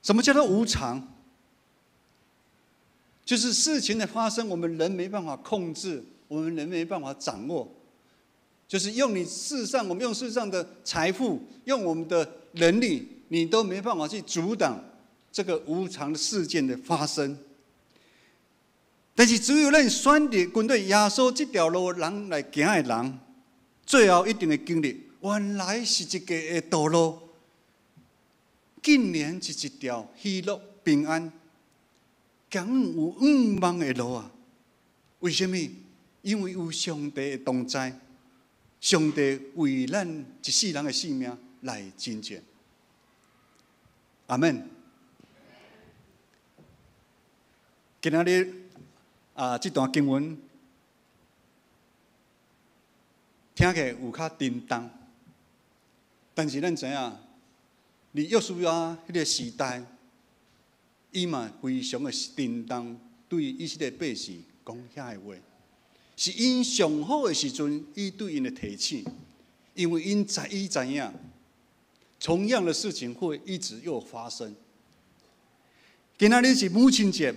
什麼叫做無常？就是事情的發生，我們人沒辦法控制，我們人沒辦法掌握。就是用你世上，我們用世上的財富，用我們的能力，你都沒辦法去阻擋這個無常的事件的發生。但是只有咱選擇跟隨耶穌這條路人來行的人，最後一定會經歷，原來十字架的道路，竟然是一條喜樂平安、敢有向望的路啊！為什麼？因為有上帝的同在，上帝為咱一世人的性命來征戰。阿門。今仔日啊，這段經文聽起來有較沉重，但是咱知影，佇約書亞彼个時代，伊嘛非常的沉重，對以色列百姓講遐个話，是𪜶上好的時陣，伊對𪜶的提醒，因為𪜶知伊知影，同樣的事情會一直又發生。今仔日是母親節。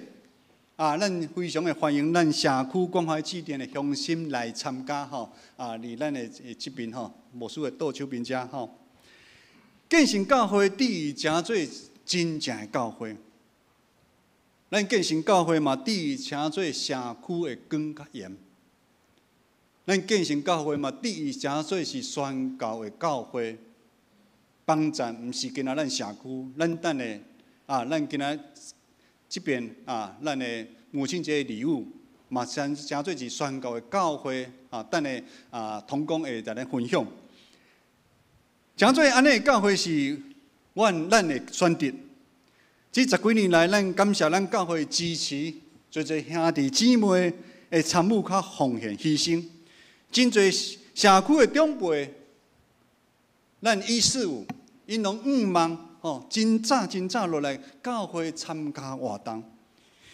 啊，咱非常的歡迎咱社區關懷祭典的鄉親來參加吼。啊，佇咱的這邊吼，牧師的倒手邊遮吼。建成教會致意成做真正的教會，咱建成教會嘛致意成做社區的光佮鹽。咱建成教會嘛致意成做是宣教的教會，幫贊毋是干焦咱社區，咱等下啊，咱今仔這邊啊，咱的母親節禮物嘛，成做是宣教的教會啊，等下啊，同工會來咱分享。成做按呢的教會是阮咱的選擇。這十幾年來，咱感謝咱教會支持，濟濟兄弟姊妹的參與佮奉獻犧牲，真濟社區的長輩，咱一四五，𪜶攏向望吼，真早真早落來教會參加活動，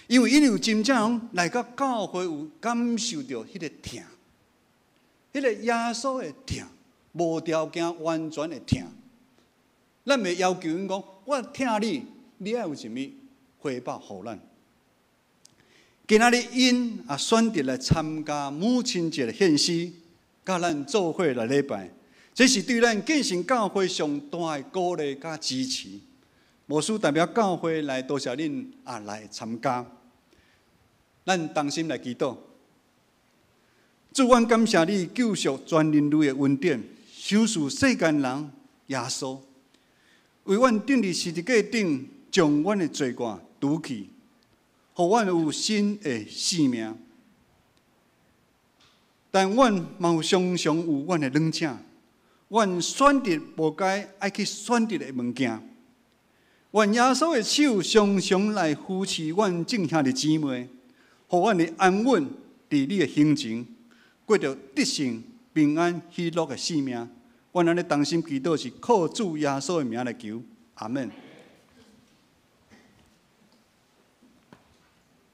因為𪜶有真正來到教會有感受著彼个疼，彼个耶穌的疼，無條件完全的疼。咱袂要求𪜶講，我疼你，你愛有啥物回報予咱？今仔日𪜶也選擇來參加母親節的獻詩，佮咱做伙來禮拜，這是對咱建成教會上大的鼓勵佮支持。牧師代表教會來多謝恁也來參加，咱同心來祈禱。主，阮感謝你救贖全人類的恩典，賞賜世間人耶穌，為阮釘佇十字架頂，將阮的罪過除去，予阮有新的生命。但阮嘛有常常有阮的軟弱，阮選擇無該愛去選擇的物件。願耶穌的手常常來扶持阮眾兄弟姊妹，予阮的安穩佇你的胸前，過著得勝、平安、喜樂的生命。阮按呢同心祈禱，是靠主耶穌的名來求，阿門。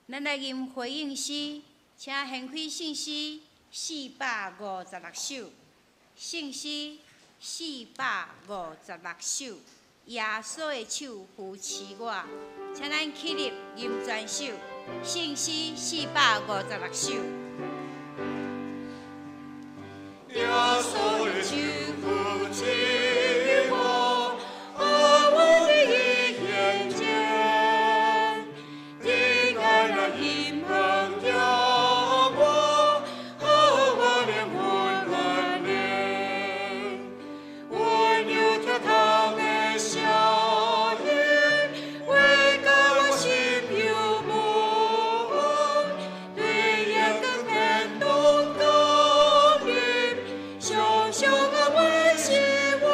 咱來吟回應詩，請掀開聖詩456首，聖詩456首，耶穌的手扶持我，請咱起立吟全首，聖詩456首。耶穌的手扶持我，安穩的向前，的愛來引航著我，予我靈魂安寧。溫柔疼痛的聲音，話甲我心有悶，對夜光天堂降臨，常常安慰是我。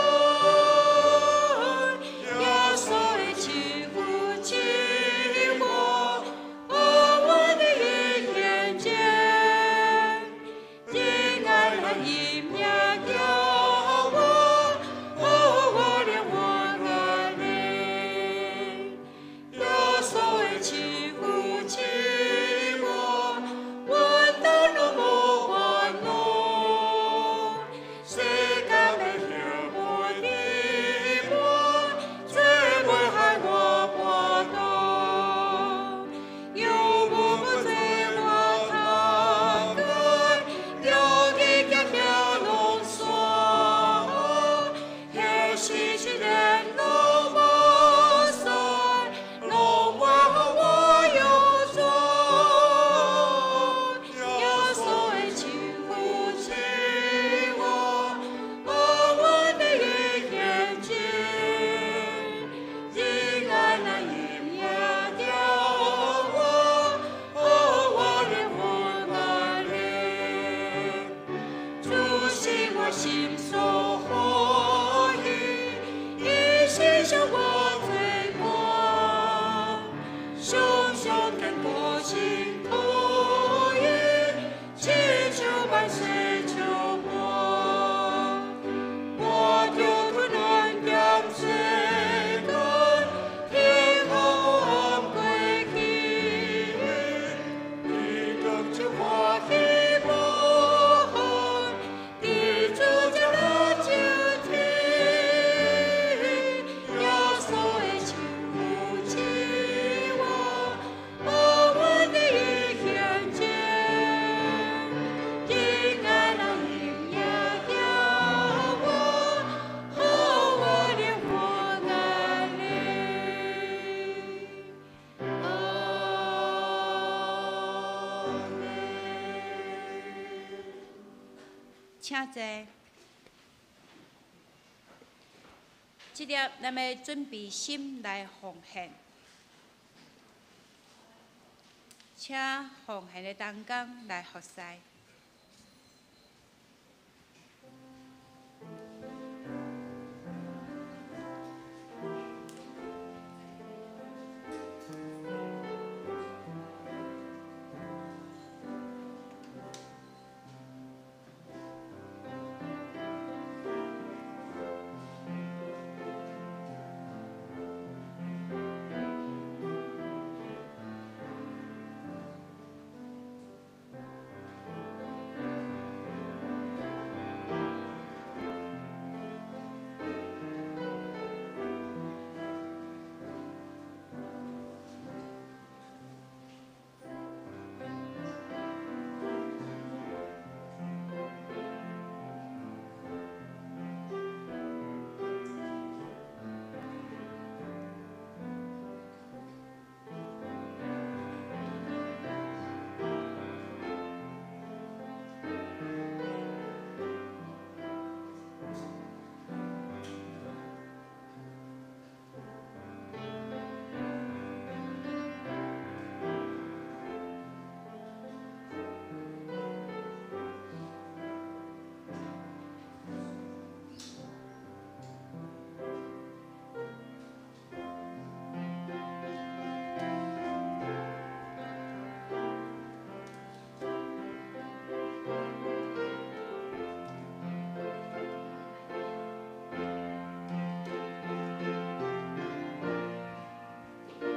手歡喜無限，佇主這樂就天，耶穌的手扶持我，保阮佇異險間，平安來迎接我，予我靈魂安寧。阿們。請坐。這粒咱欲準備心來奉獻，請奉獻的同工來服侍。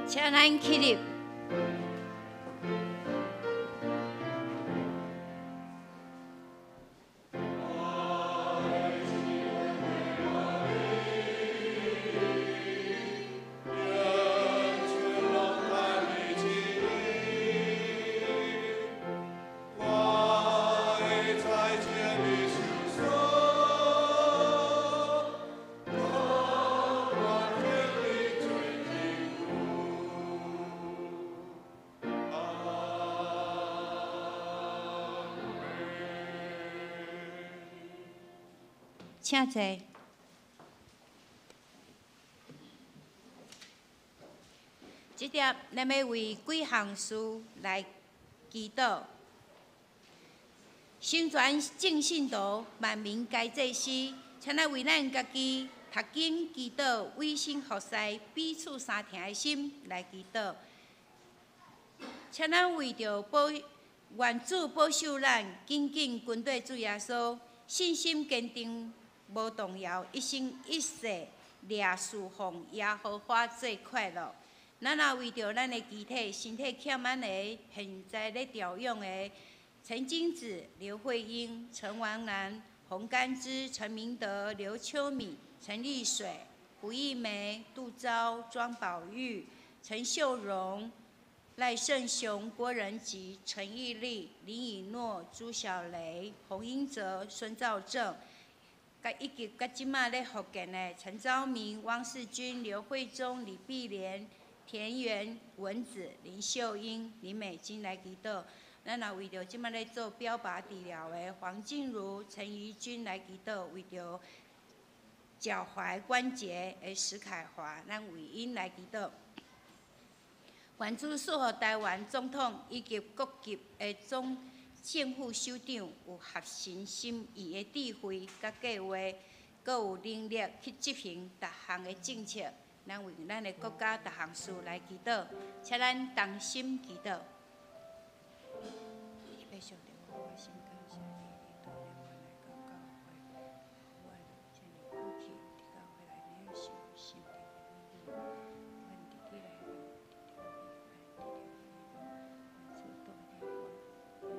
請咱起立。請坐。這粒咱欲為幾項事來祈禱。成全眾信徒，萬民皆祭司，請咱為咱家己讀經祈禱、委身服侍、彼此相疼的心來祈禱。請咱為著保願主保守咱，緊緊跟綴主耶穌，信心堅定無動搖，一生一世掠事奉耶和華最快樂。咱也為著咱的肢體身體欠安的，現在咧調養的陳金子、劉慧英、陳王蘭、洪甘之、陳明德、劉秋敏、陳麗水、胡一梅、杜昭、莊寶玉、陳秀榮、賴勝雄、郭仁吉、陳義立、林以諾、朱小雷、洪英哲、孫兆正，佮以及佮這馬咧福建的陳昭明、汪世君、劉慧忠、李碧蓮、田園文子、林秀英、林美金來祈禱。咱也為著這馬咧做標靶治療的黃靜茹、陳怡君來祈禱，為著腳踝關節的石凱華，咱為𪜶來祈禱。願主賜予台灣總統以及各級的總政府首長有合神心意的智慧佮計劃，閣有能力去執行逐項的政策。咱為咱的國家逐項事來祈禱，請咱同心祈禱。上帝，我心感謝你，你帶領阮來到教會，予阮這爾福氣，佇教會內領受聖靈的禮物。阮佇你內面得著平安，得著喜樂。願主帶領阮，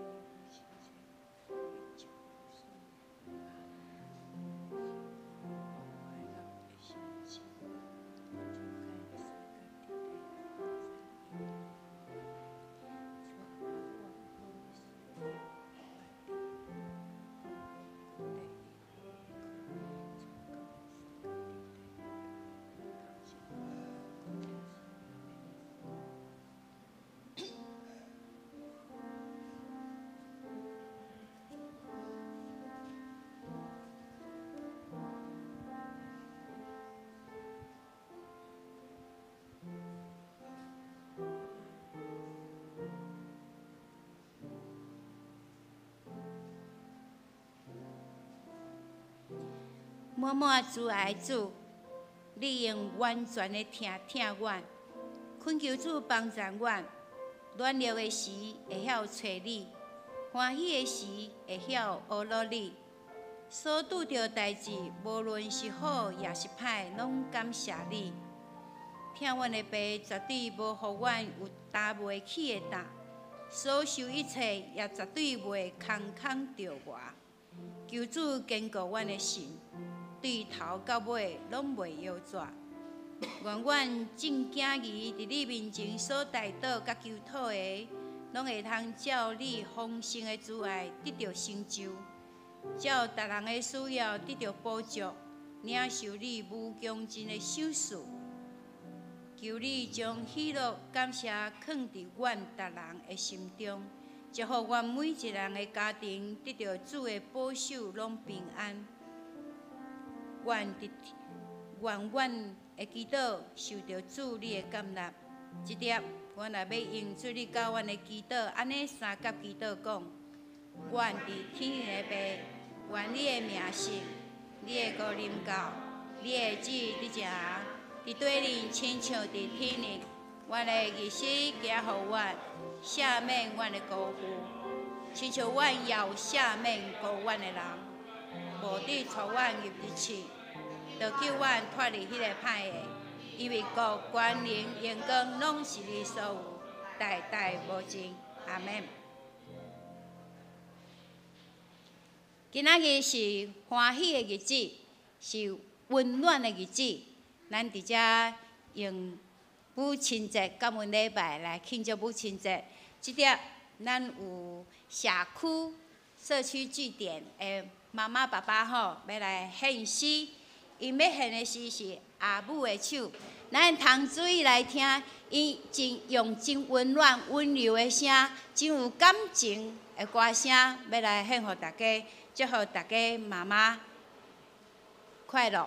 滿滿慈愛主，你用完全的疼疼阮，懇求主幫助阮，軟弱的時會曉揣你，歡喜的時會曉呵咾你。所拄著代誌，無論是好抑是歹，攏感謝你。疼阮的爸絕對無予阮有擔袂起的擔，所受一切也絕對袂空空著我。求主堅固阮的心，對頭到尾攏袂搖轉。願阮眾囝兒佇你面前所代禱佮求討的，攏會通照你豐盛的慈愛得著成就，照逐人的需要得著補足，領受你無窮盡的賞賜。求你將喜樂感謝囥佇阮逐人的心中，祝福阮每一人的家庭得著主的保守，攏平安。願阮的祈禱受著主你的接納。這粒，阮也欲用主你教阮的祈禱，按呢相佮祈禱講：阮佇天的父，願你的名聖，你的國臨到，你的旨意執行，佇地裡親像佇天頂。阮的日食今予阮，赦免阮的辜負，親像阮也有赦免辜阮的人。無得帶阮入佇試，著救阮脫離彼个歹的。因為國、權能、榮光，攏是你所有，代代無盡。阿們。今仔日是歡喜的日子，是溫暖的日子。咱佇遮用母親節感恩禮拜來慶祝母親節。這粒咱有社區社區據點的媽媽爸爸吼，欲來獻詩。𪜶欲獻的詩是阿母的手，咱通注意來聽，伊真用真溫暖、溫柔的聲，真有感情的歌聲，欲來獻予大家，祝福大家媽媽快樂。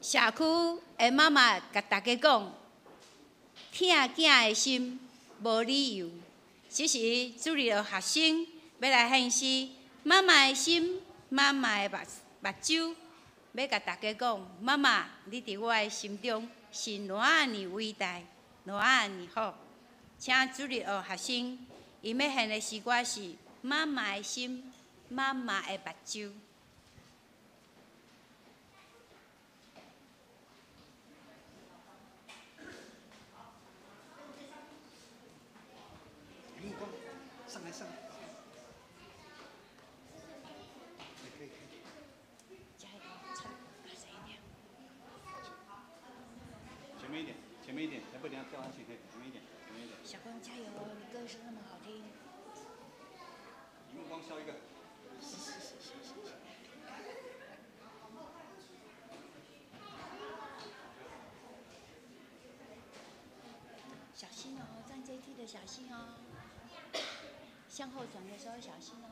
社區的媽媽共大家講，疼囝的心無理由。這時主日學學生欲來獻詩，媽媽的心，媽媽的目睭，欲共大家講，媽媽，你佇我的心中是偌爾偉大，偌爾好。請主日學學生，𪜶欲獻的詩歌是《媽媽的心，媽媽的目睭》。上來上來。可以可以。加油，唱大聲一點。前面一點，前面一點，來不等下跳下去，前面一點，前面一點。小光加油哦，你歌聲那麼好聽。熒幕光笑一個。是是是是是。小心哦，站階梯的小心哦。向後轉的時候小心哦。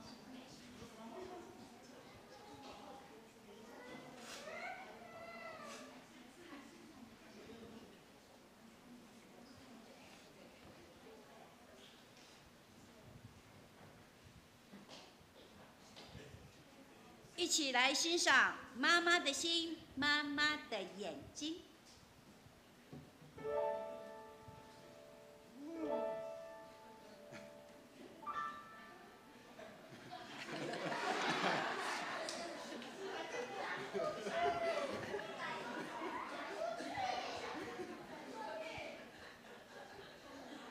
一起來欣賞媽媽的心，媽媽的眼睛。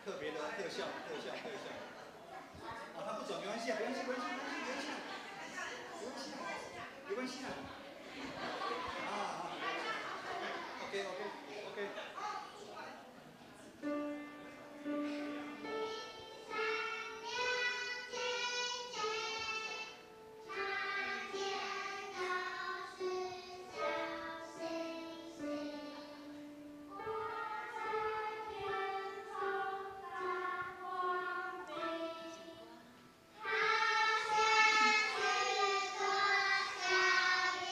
特別的特效，特效，特效。啊，他不轉沒關係啊，沒關係，沒關係，沒關係，沒關係，沒關係啊。啊，OK OK OK。小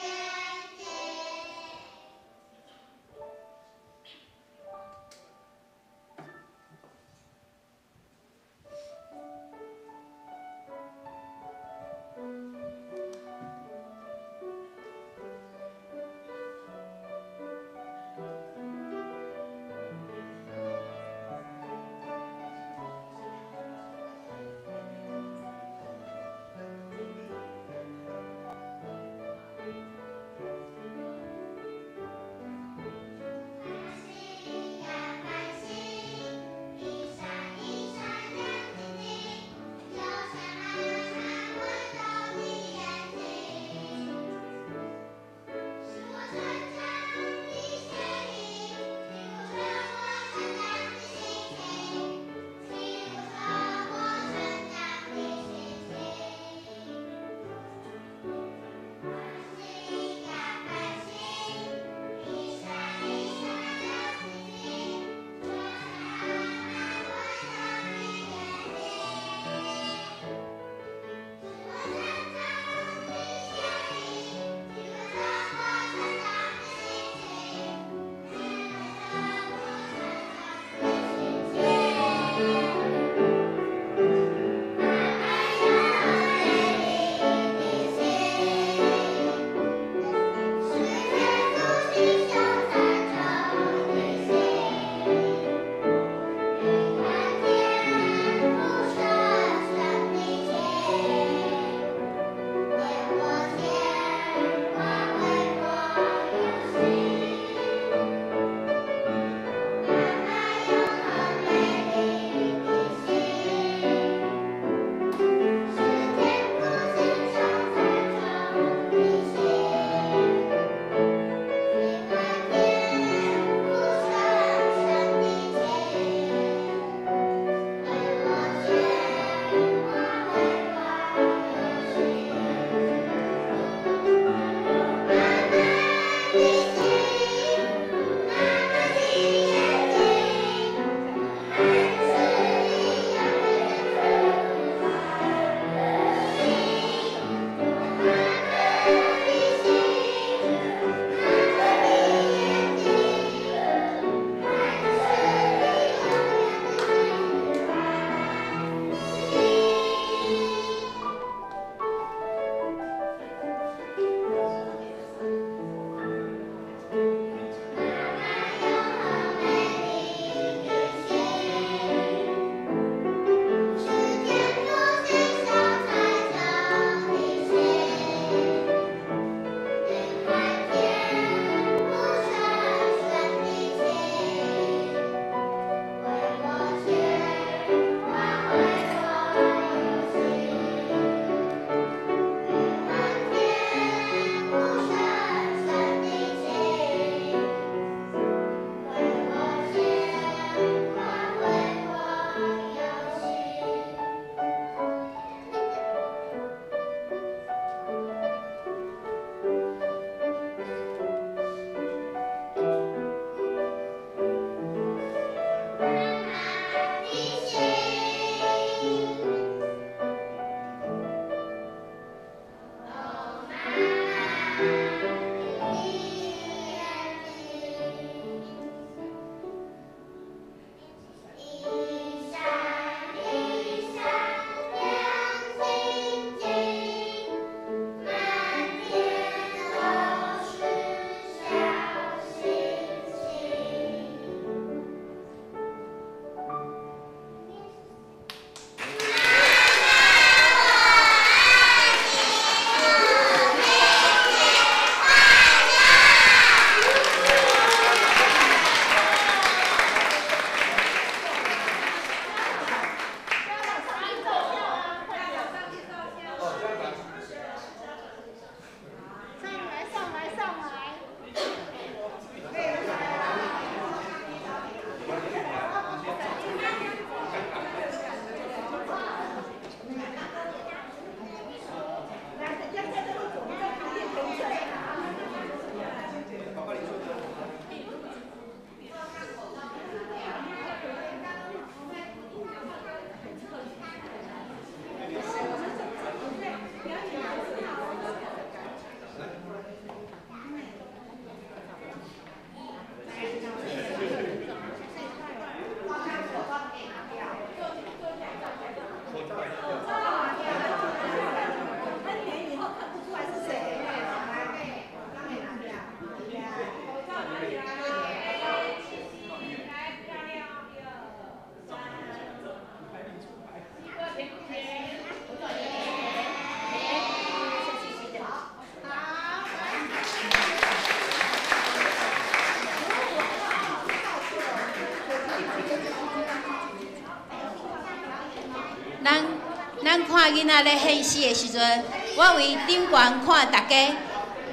咱看囡仔咧献诗的时阵，我为顶悬看大家，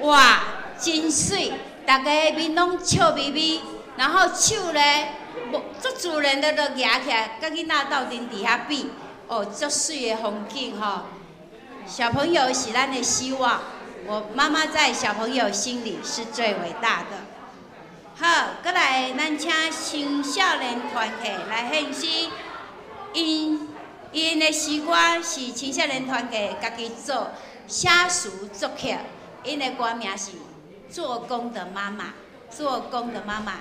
哇，真媠，大家面攏笑眯眯，然后手咧，無足自然的就舉起來，佮囡仔鬥陣佇遐比，哦，足媠的風景吼。小朋友是咱的希望，我媽媽在小朋友心裡是最偉大的。好，閣來咱請青少年團體來獻詩，𪜶的詩歌是青少年團體家己做寫詞作曲，𪜶的歌名是《做工的媽媽》，做工的媽媽，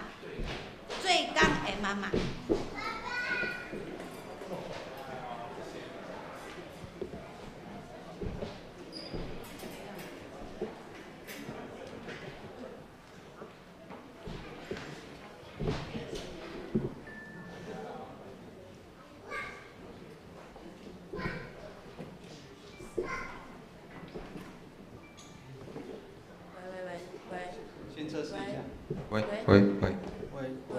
做工的媽媽。先測試一下。喂喂喂喂喂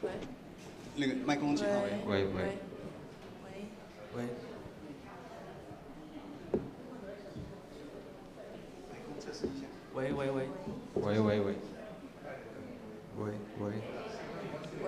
喂，那個麥克風幾號？喂喂喂，麥克風測試一下。喂喂喂，喂喂喂喂喂。喂。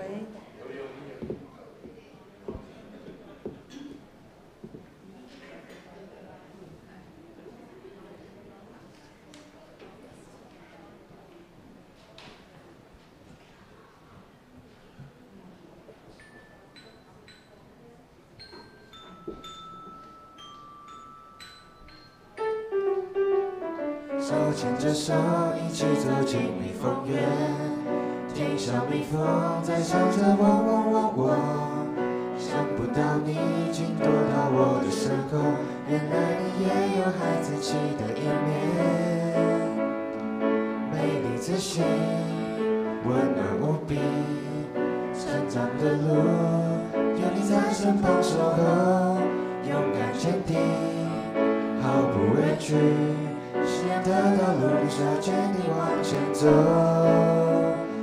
手牽着手，一起走進蜜蜂園，聽小蜜蜂在唱着嗡嗡嗡嗡。想不到你已經躲到我的身後，原來你也有孩子氣的一面。美麗自信，溫暖無比，成長的路有你在身旁守候，勇敢堅定，毫不畏懼。信仰的道路，需要堅定往前走。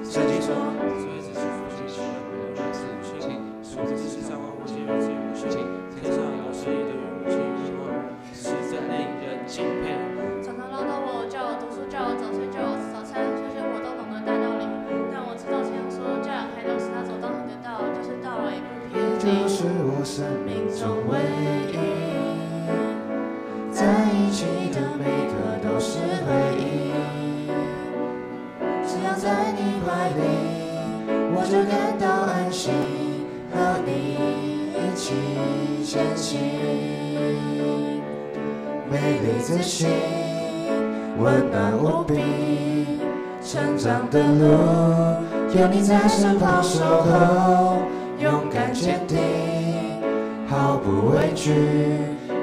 聖經說，天上有詩意的語無實在令人敬佩。常常嘮叨我，叫我讀書，叫我早睡，叫我吃早餐，這些我都懂得大道理。但我知道這樣說，教養開導使他走當行的道，就是到了一步你就是我生命中唯一，在一起的每刻都是回憶。只要在你懷裡，我就感到安心，和你一起前行。美麗自信，溫暖無比，成長的路有你在身旁守候，勇敢堅定，毫不畏懼。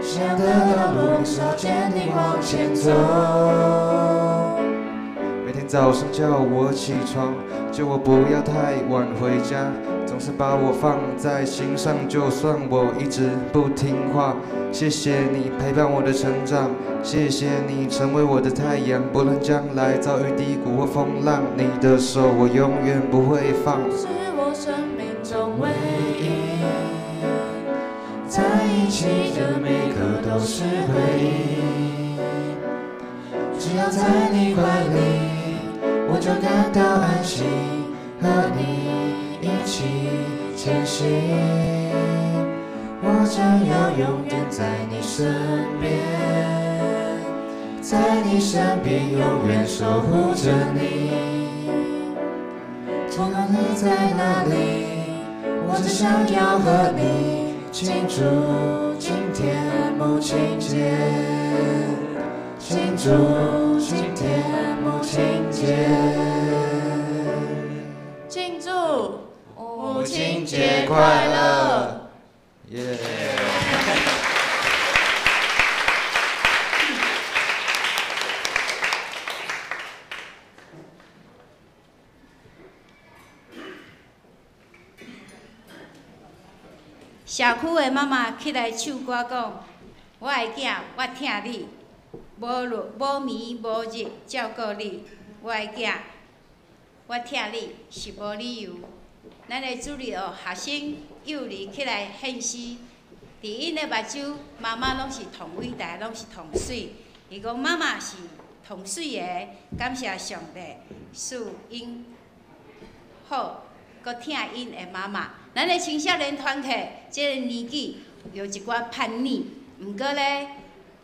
信仰的道路是要堅定往前走。每天早上叫我起床，叫我不要太晚回家，總是把我放在心上，就算我一直不聽話。謝謝你陪伴我的成長，謝謝你成為我的太陽，不論將來遭遇低谷或風浪，你的手我永遠不會放。是我生命中唯一，在一起的每刻都是回憶。只要在你懷裡，我就感到安心，和你一起前行。我想要永遠在你身邊，在你身邊永遠守護着你。不管你在哪裡，我只想要和你慶祝今天母親節，慶祝今天母親節，慶祝母親節快樂！耶！社區的媽媽起來唱歌講：我的囝，我疼你，無日無暝無日照顧你，我的囝。我疼你是无理由。咱的主日学学生幼儿起来献诗，伫𪜶的目睭，妈妈拢是同伟大，拢是同媠。伊讲妈妈是同媠的，感谢上帝赐𪜶好，阁疼𪜶的妈妈。咱的青少年团体这个年纪有一寡叛逆，毋过咧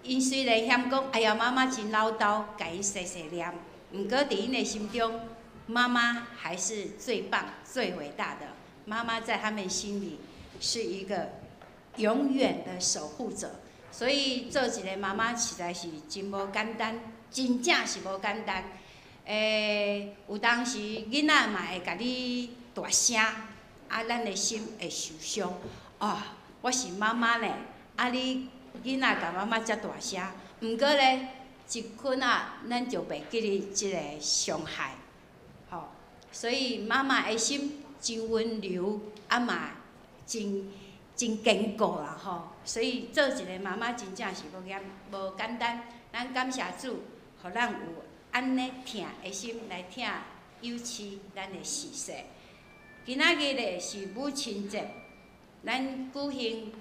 ，𪜶虽然嫌讲，哎呀，妈妈真唠叨，共𪜶细细念，毋过伫𪜶的心中，妈妈还是最棒、最伟大的。妈妈在他们心里是一个永远的守护者。所以做一个妈妈实在是真无简单，真正是无简单。有当时囡仔嘛会共你大声，啊，咱的心会受伤。哦，我是妈妈呢，啊，你囡仔共妈妈遮大声，毋过咧，一困啊，咱就袂记得这个伤害。吼，所以妈妈的心真温柔，啊嘛真坚固啦吼。所以做一个妈妈真正是无简无简单。咱感谢主，予咱有按呢疼的心来疼幼稚咱的细细。今仔日咧是母亲节，咱举行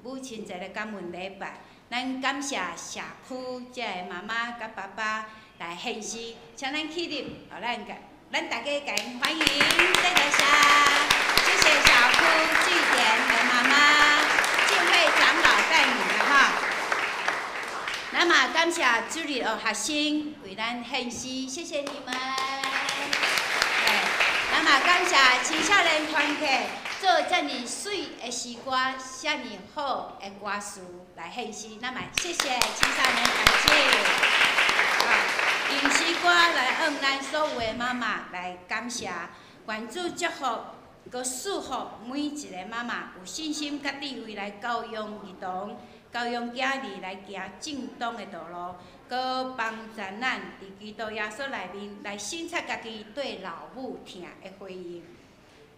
母亲节的感恩礼拜。咱感谢社区这个妈妈佮爸爸来献诗，请咱起立，予咱共咱大家共𪜶欢迎，谢谢，谢谢小区据点的妈妈，敬会长老带领的哈。咱嘛感谢主日学学生为咱献诗，谢谢你们。咱嘛感谢青少年团体做遮尔媠的诗歌，遮尔好的歌词来献诗，咱嘛谢谢青少年团体。用诗歌来向咱所有的妈妈来感谢，愿主祝福，阁赐福每一个妈妈有信心佮智慧来教养儿童，教养囝儿来行正当的道路，阁帮助咱伫基督耶稣内面来省察家己对老母疼的回应。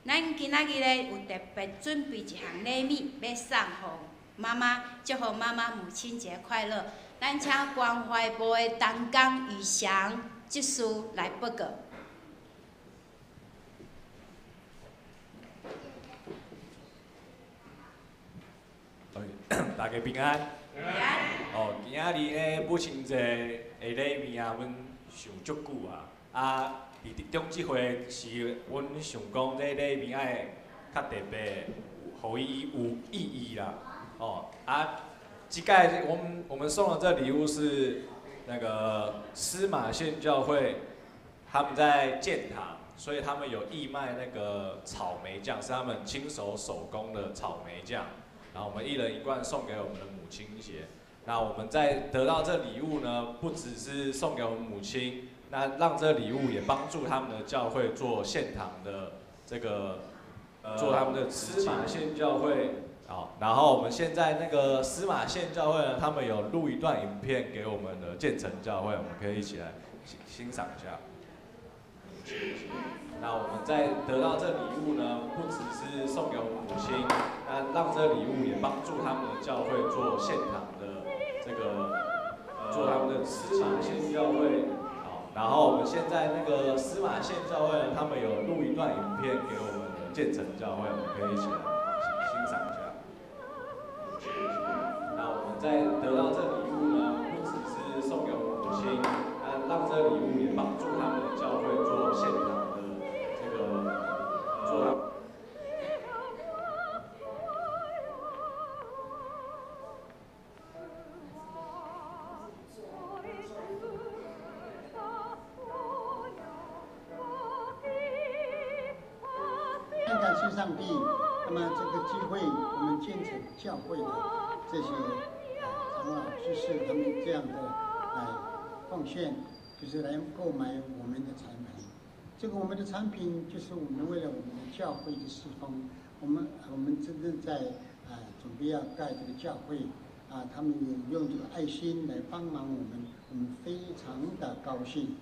咱今仔日咧有特别准备一项礼物，欲送予妈妈，祝福妈妈母亲节快乐。咱请关怀部的同工宇翔执事来报告。大家平安。平安。哦，今仔日咧母亲节的礼物啊，阮想足久啊。啊，伫中这回是阮想讲，这礼物爱较特别，予伊有意义啦。哦，啊，这届我们送的这礼物是那个司马县教会，他们在建堂，所以他们有义卖那个草莓酱，是他们亲手手工的草莓酱。然后我们一人一罐送给我们的母亲节。那我们在得到这礼物呢，不只是送给我们母亲，那让这礼物也帮助他们的教会做献堂的这个，做他们的司马县教会。好，然后我们现在那个司马县教会呢，他们有录一段影片给我们的建成教会，我们可以一起来欣赏一下。那我们在得到这礼物呢，不只是送给我们母亲，那让这礼物也帮助他们的教会做献堂的这个，做他们的司马县教会。好，然后我们现在那个司马县教会呢，他们有录一段影片给我们的建成教会，我们可以一起来欣赏一下。那我们在得到这礼物呢，不只是送给我们母亲，那让这礼物也帮助他们的教会做献堂的这个，做他。感谢上帝，那么这个机会，我们建成教会的这些长老、执事，他们这样的来奉献，就是来购买我们的产品。这个我们的产品就是我们为了我们的教会的事奉，我们真正在准备要盖这个教会啊，他们也用这个爱心来帮忙我们，我们非常的高兴。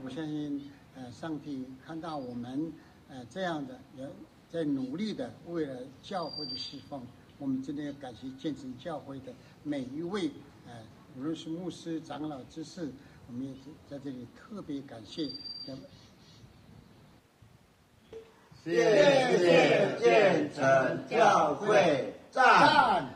我相信上帝看到我们这样的也在努力的为了教会的事奉，我们真的要感谢建成教会的每一位无论是牧师、长老、执事，我们也在这里特别感谢。谢谢建成教会，赞！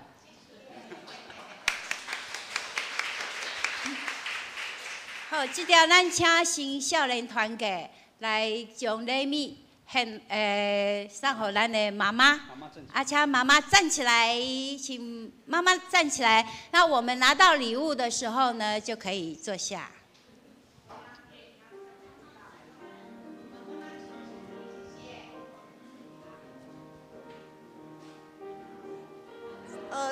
好，这条咱请新少年团契来将礼物献送予咱的妈妈。啊，请妈妈站起来，请妈妈站起来。那我们拿到礼物的时候呢，就可以坐下。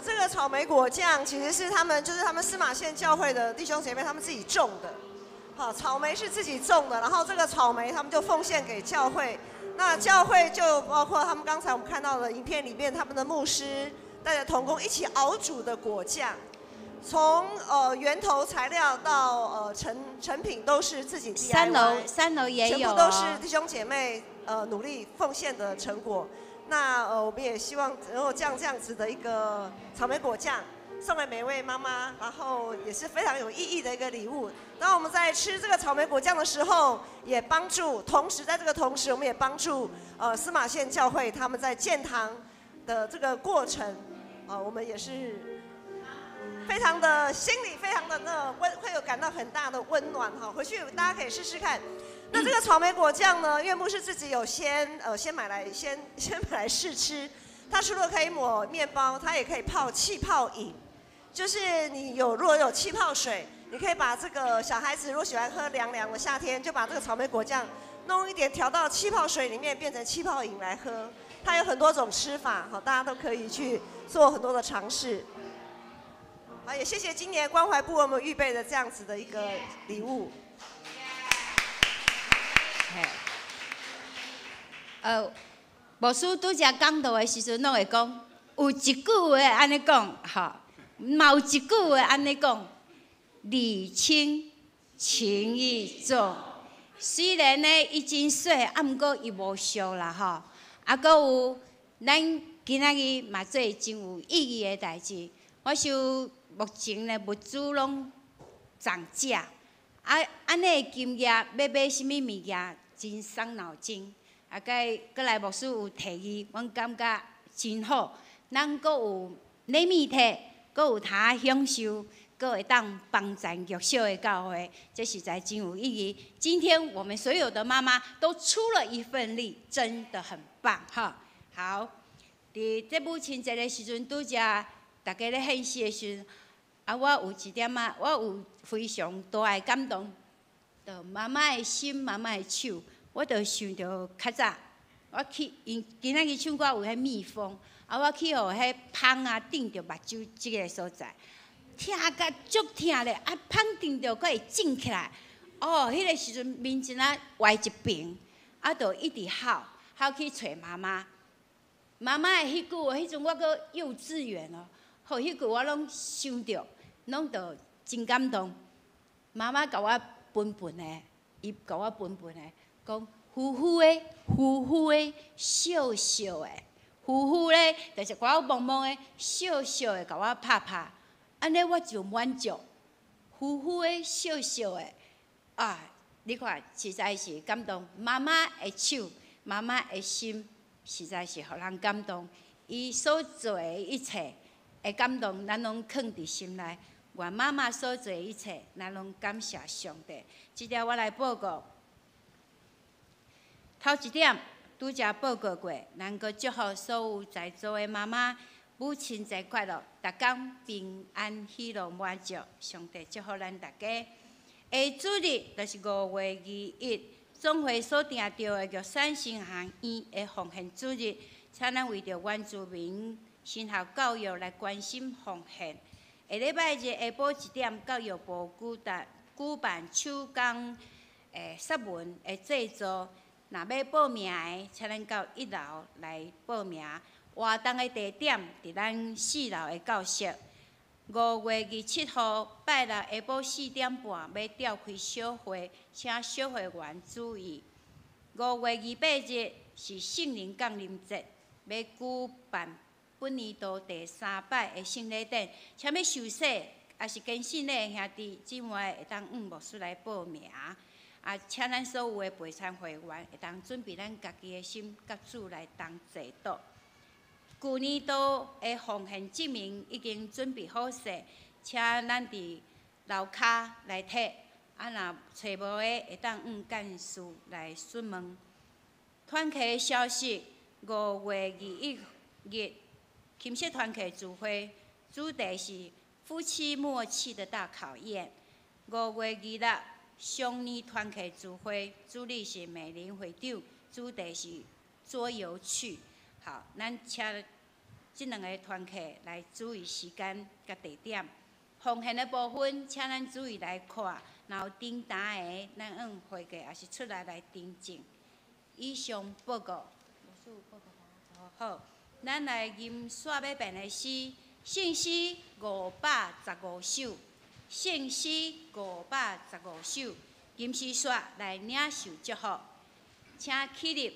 这个草莓果酱其实是他们，就是他们司马县教会的弟兄姐妹他们自己种的。好，草莓是自己种的，然后这个草莓他们就奉献给教会。那教会就包括他们刚才我们看到的影片里面，他们的牧师带着同工一起熬煮的果酱，从源头材料到成品都是自己 DIY，三楼也有，全部都是弟兄姐妹努力奉献的成果。那我们也希望能够将这样子的一个草莓果酱送给每位妈妈，然后也是非常有意义的一个礼物。当我们在吃这个草莓果酱的时候，也帮助，同时在这个同时，我们也帮助司马县教会他们在建堂的这个过程，啊，我们也是非常的心里非常的那温，会有感到很大的温暖哈。回去大家可以试试看。那这个草莓果酱呢，岳牧师自己有先买来先先买来试吃。它除了可以抹面包，它也可以泡气泡饮。就是你有如果有气泡水，你可以把这个小孩子如果喜欢喝凉凉的，夏天就把这个草莓果酱弄一点调到气泡水里面，变成气泡饮来喝。它有很多种吃法，好，大家都可以去做很多的尝试。好，也谢谢今年关怀部为我们预备的这样子的一个礼物。牧师拄才讲道的时阵，拢会讲，有一句话按呢讲，吼，嘛有一句话按呢讲，礼轻情意重。虽然呢，伊真细，啊，毋过伊无俗啦，吼。啊，阁有咱今仔日嘛做真有意义的代志。我想目前呢，物资拢涨价，啊，按呢的金额欲买啥物物件，真伤脑筋。啊，阁阁来牧师有提议，阮感觉真好。咱阁有礼物摕，阁有通享受，阁会当帮助弱小的教会，这实在真有意义。今天我们所有的妈妈都出了一份力，真的很棒哈。好，伫这母亲节的时阵，拄才大家咧献诗的时阵，啊，我有一点仔，我有非常大的感动，就妈妈的心，妈妈的手。我就想著较早，我去𪜶今仔日唱歌有彼蜜蜂，啊，我去予彼蜂仔叮著目睭这个所在，疼甲足疼咧，啊，蜂叮著阁会肿起来。哦，彼个时阵面前仔歪一边，啊，就一直哭，哭去揣妈妈。妈妈的彼句话，彼阵我阁幼稚园哦，吼，彼句我拢想著，拢就真感动。妈妈共我分分的，伊共我分分的。讲呼呼的，呼呼的，笑笑的，呼呼咧，就是共我摸摸的，笑笑的，共我拍拍，按呢我就满足。呼呼的，笑笑的，啊，你看，实在是感动。妈妈的手，妈妈的心，实在是予人感动。伊所做的一切，会感动，咱拢囥伫心内。愿妈妈所做的一切，咱拢感谢上帝。这条我来报告。头一点，拄才报告过，咱阁祝福所有在座的妈妈母亲节快乐，逐工平安喜乐满足，上帝祝福咱大家。下主日就是5月21，总会所定著的玉山神学院的奉献主日，请咱为著原住民神学教育来关心奉献。下礼拜日下晡1点，教育部举办手工释文的制作。若欲报名的，请咱到1楼来报名。活动的地点伫咱4楼的教室。5月27号拜六下晡4点半，欲召开小会，请小会员注意。5月28日是圣灵降临节，欲举办本年度第3摆的圣礼典，请欲受洗抑是坚信的兄弟姊妹会当向牧师来报名。啊，請咱所有的陪餐會員會當準備咱家己的心，佮主來同齊禱。舊年度的奉獻證明已經準備好勢，請咱佇樓跤來提。啊，若揣無的，會當向幹事來詢問。團契消息：5月21日，琴瑟團契聚會，主題是夫妻默契的大考驗。5月26，雙年團契聚會，主理是美玲會長，主題是桌遊趣。好，咱請這兩个團契來注意時間佮地點。奉獻的部分，請咱注意來看，若有訂單的，咱按會計也是出來來訂正。以上報告。好，咱來吟煞欲變的詩，聖詩515首，聖詩515首，吟詩煞來領受祝福，請起立。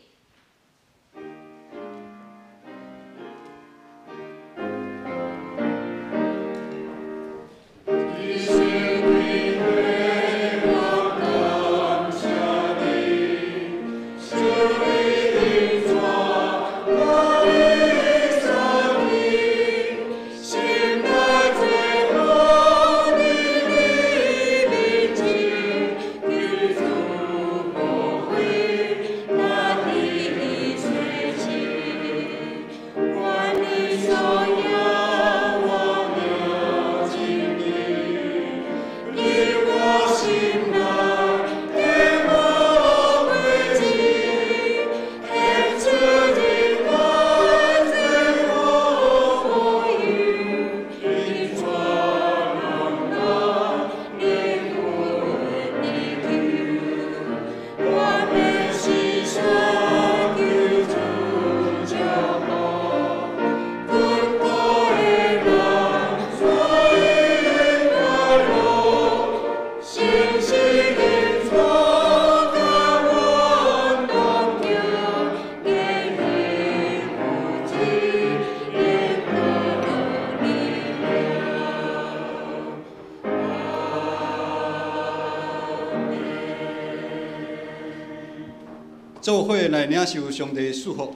做伙來領受上帝祝福，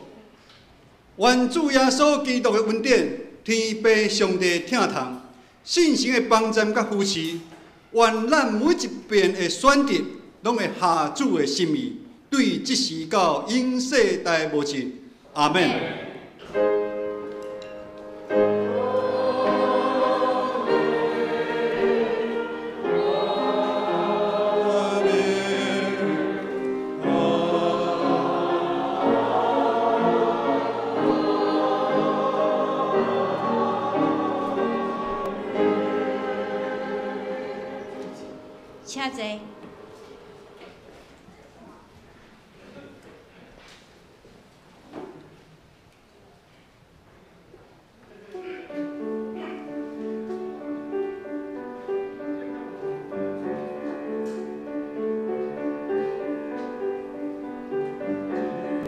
願主耶穌基督的恩典、天父上帝疼痛、聖神的幫助佮扶持，願咱每一遍的選擇，攏會合主的心意，對這時到永世代無盡。阿們。請坐。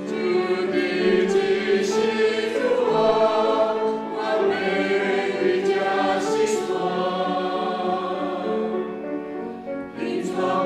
主的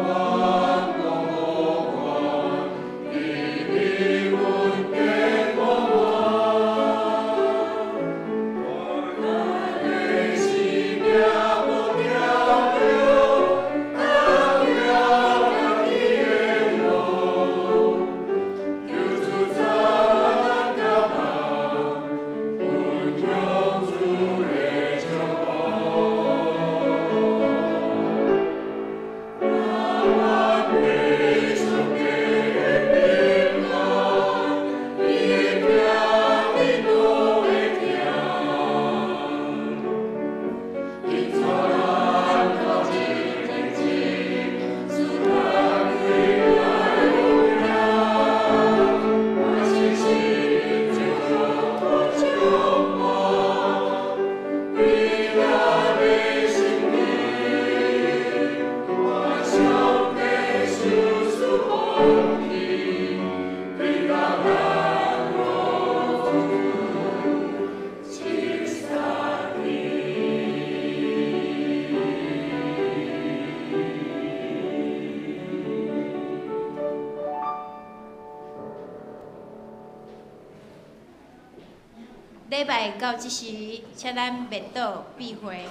礼拜到這時，請咱默禱閉會。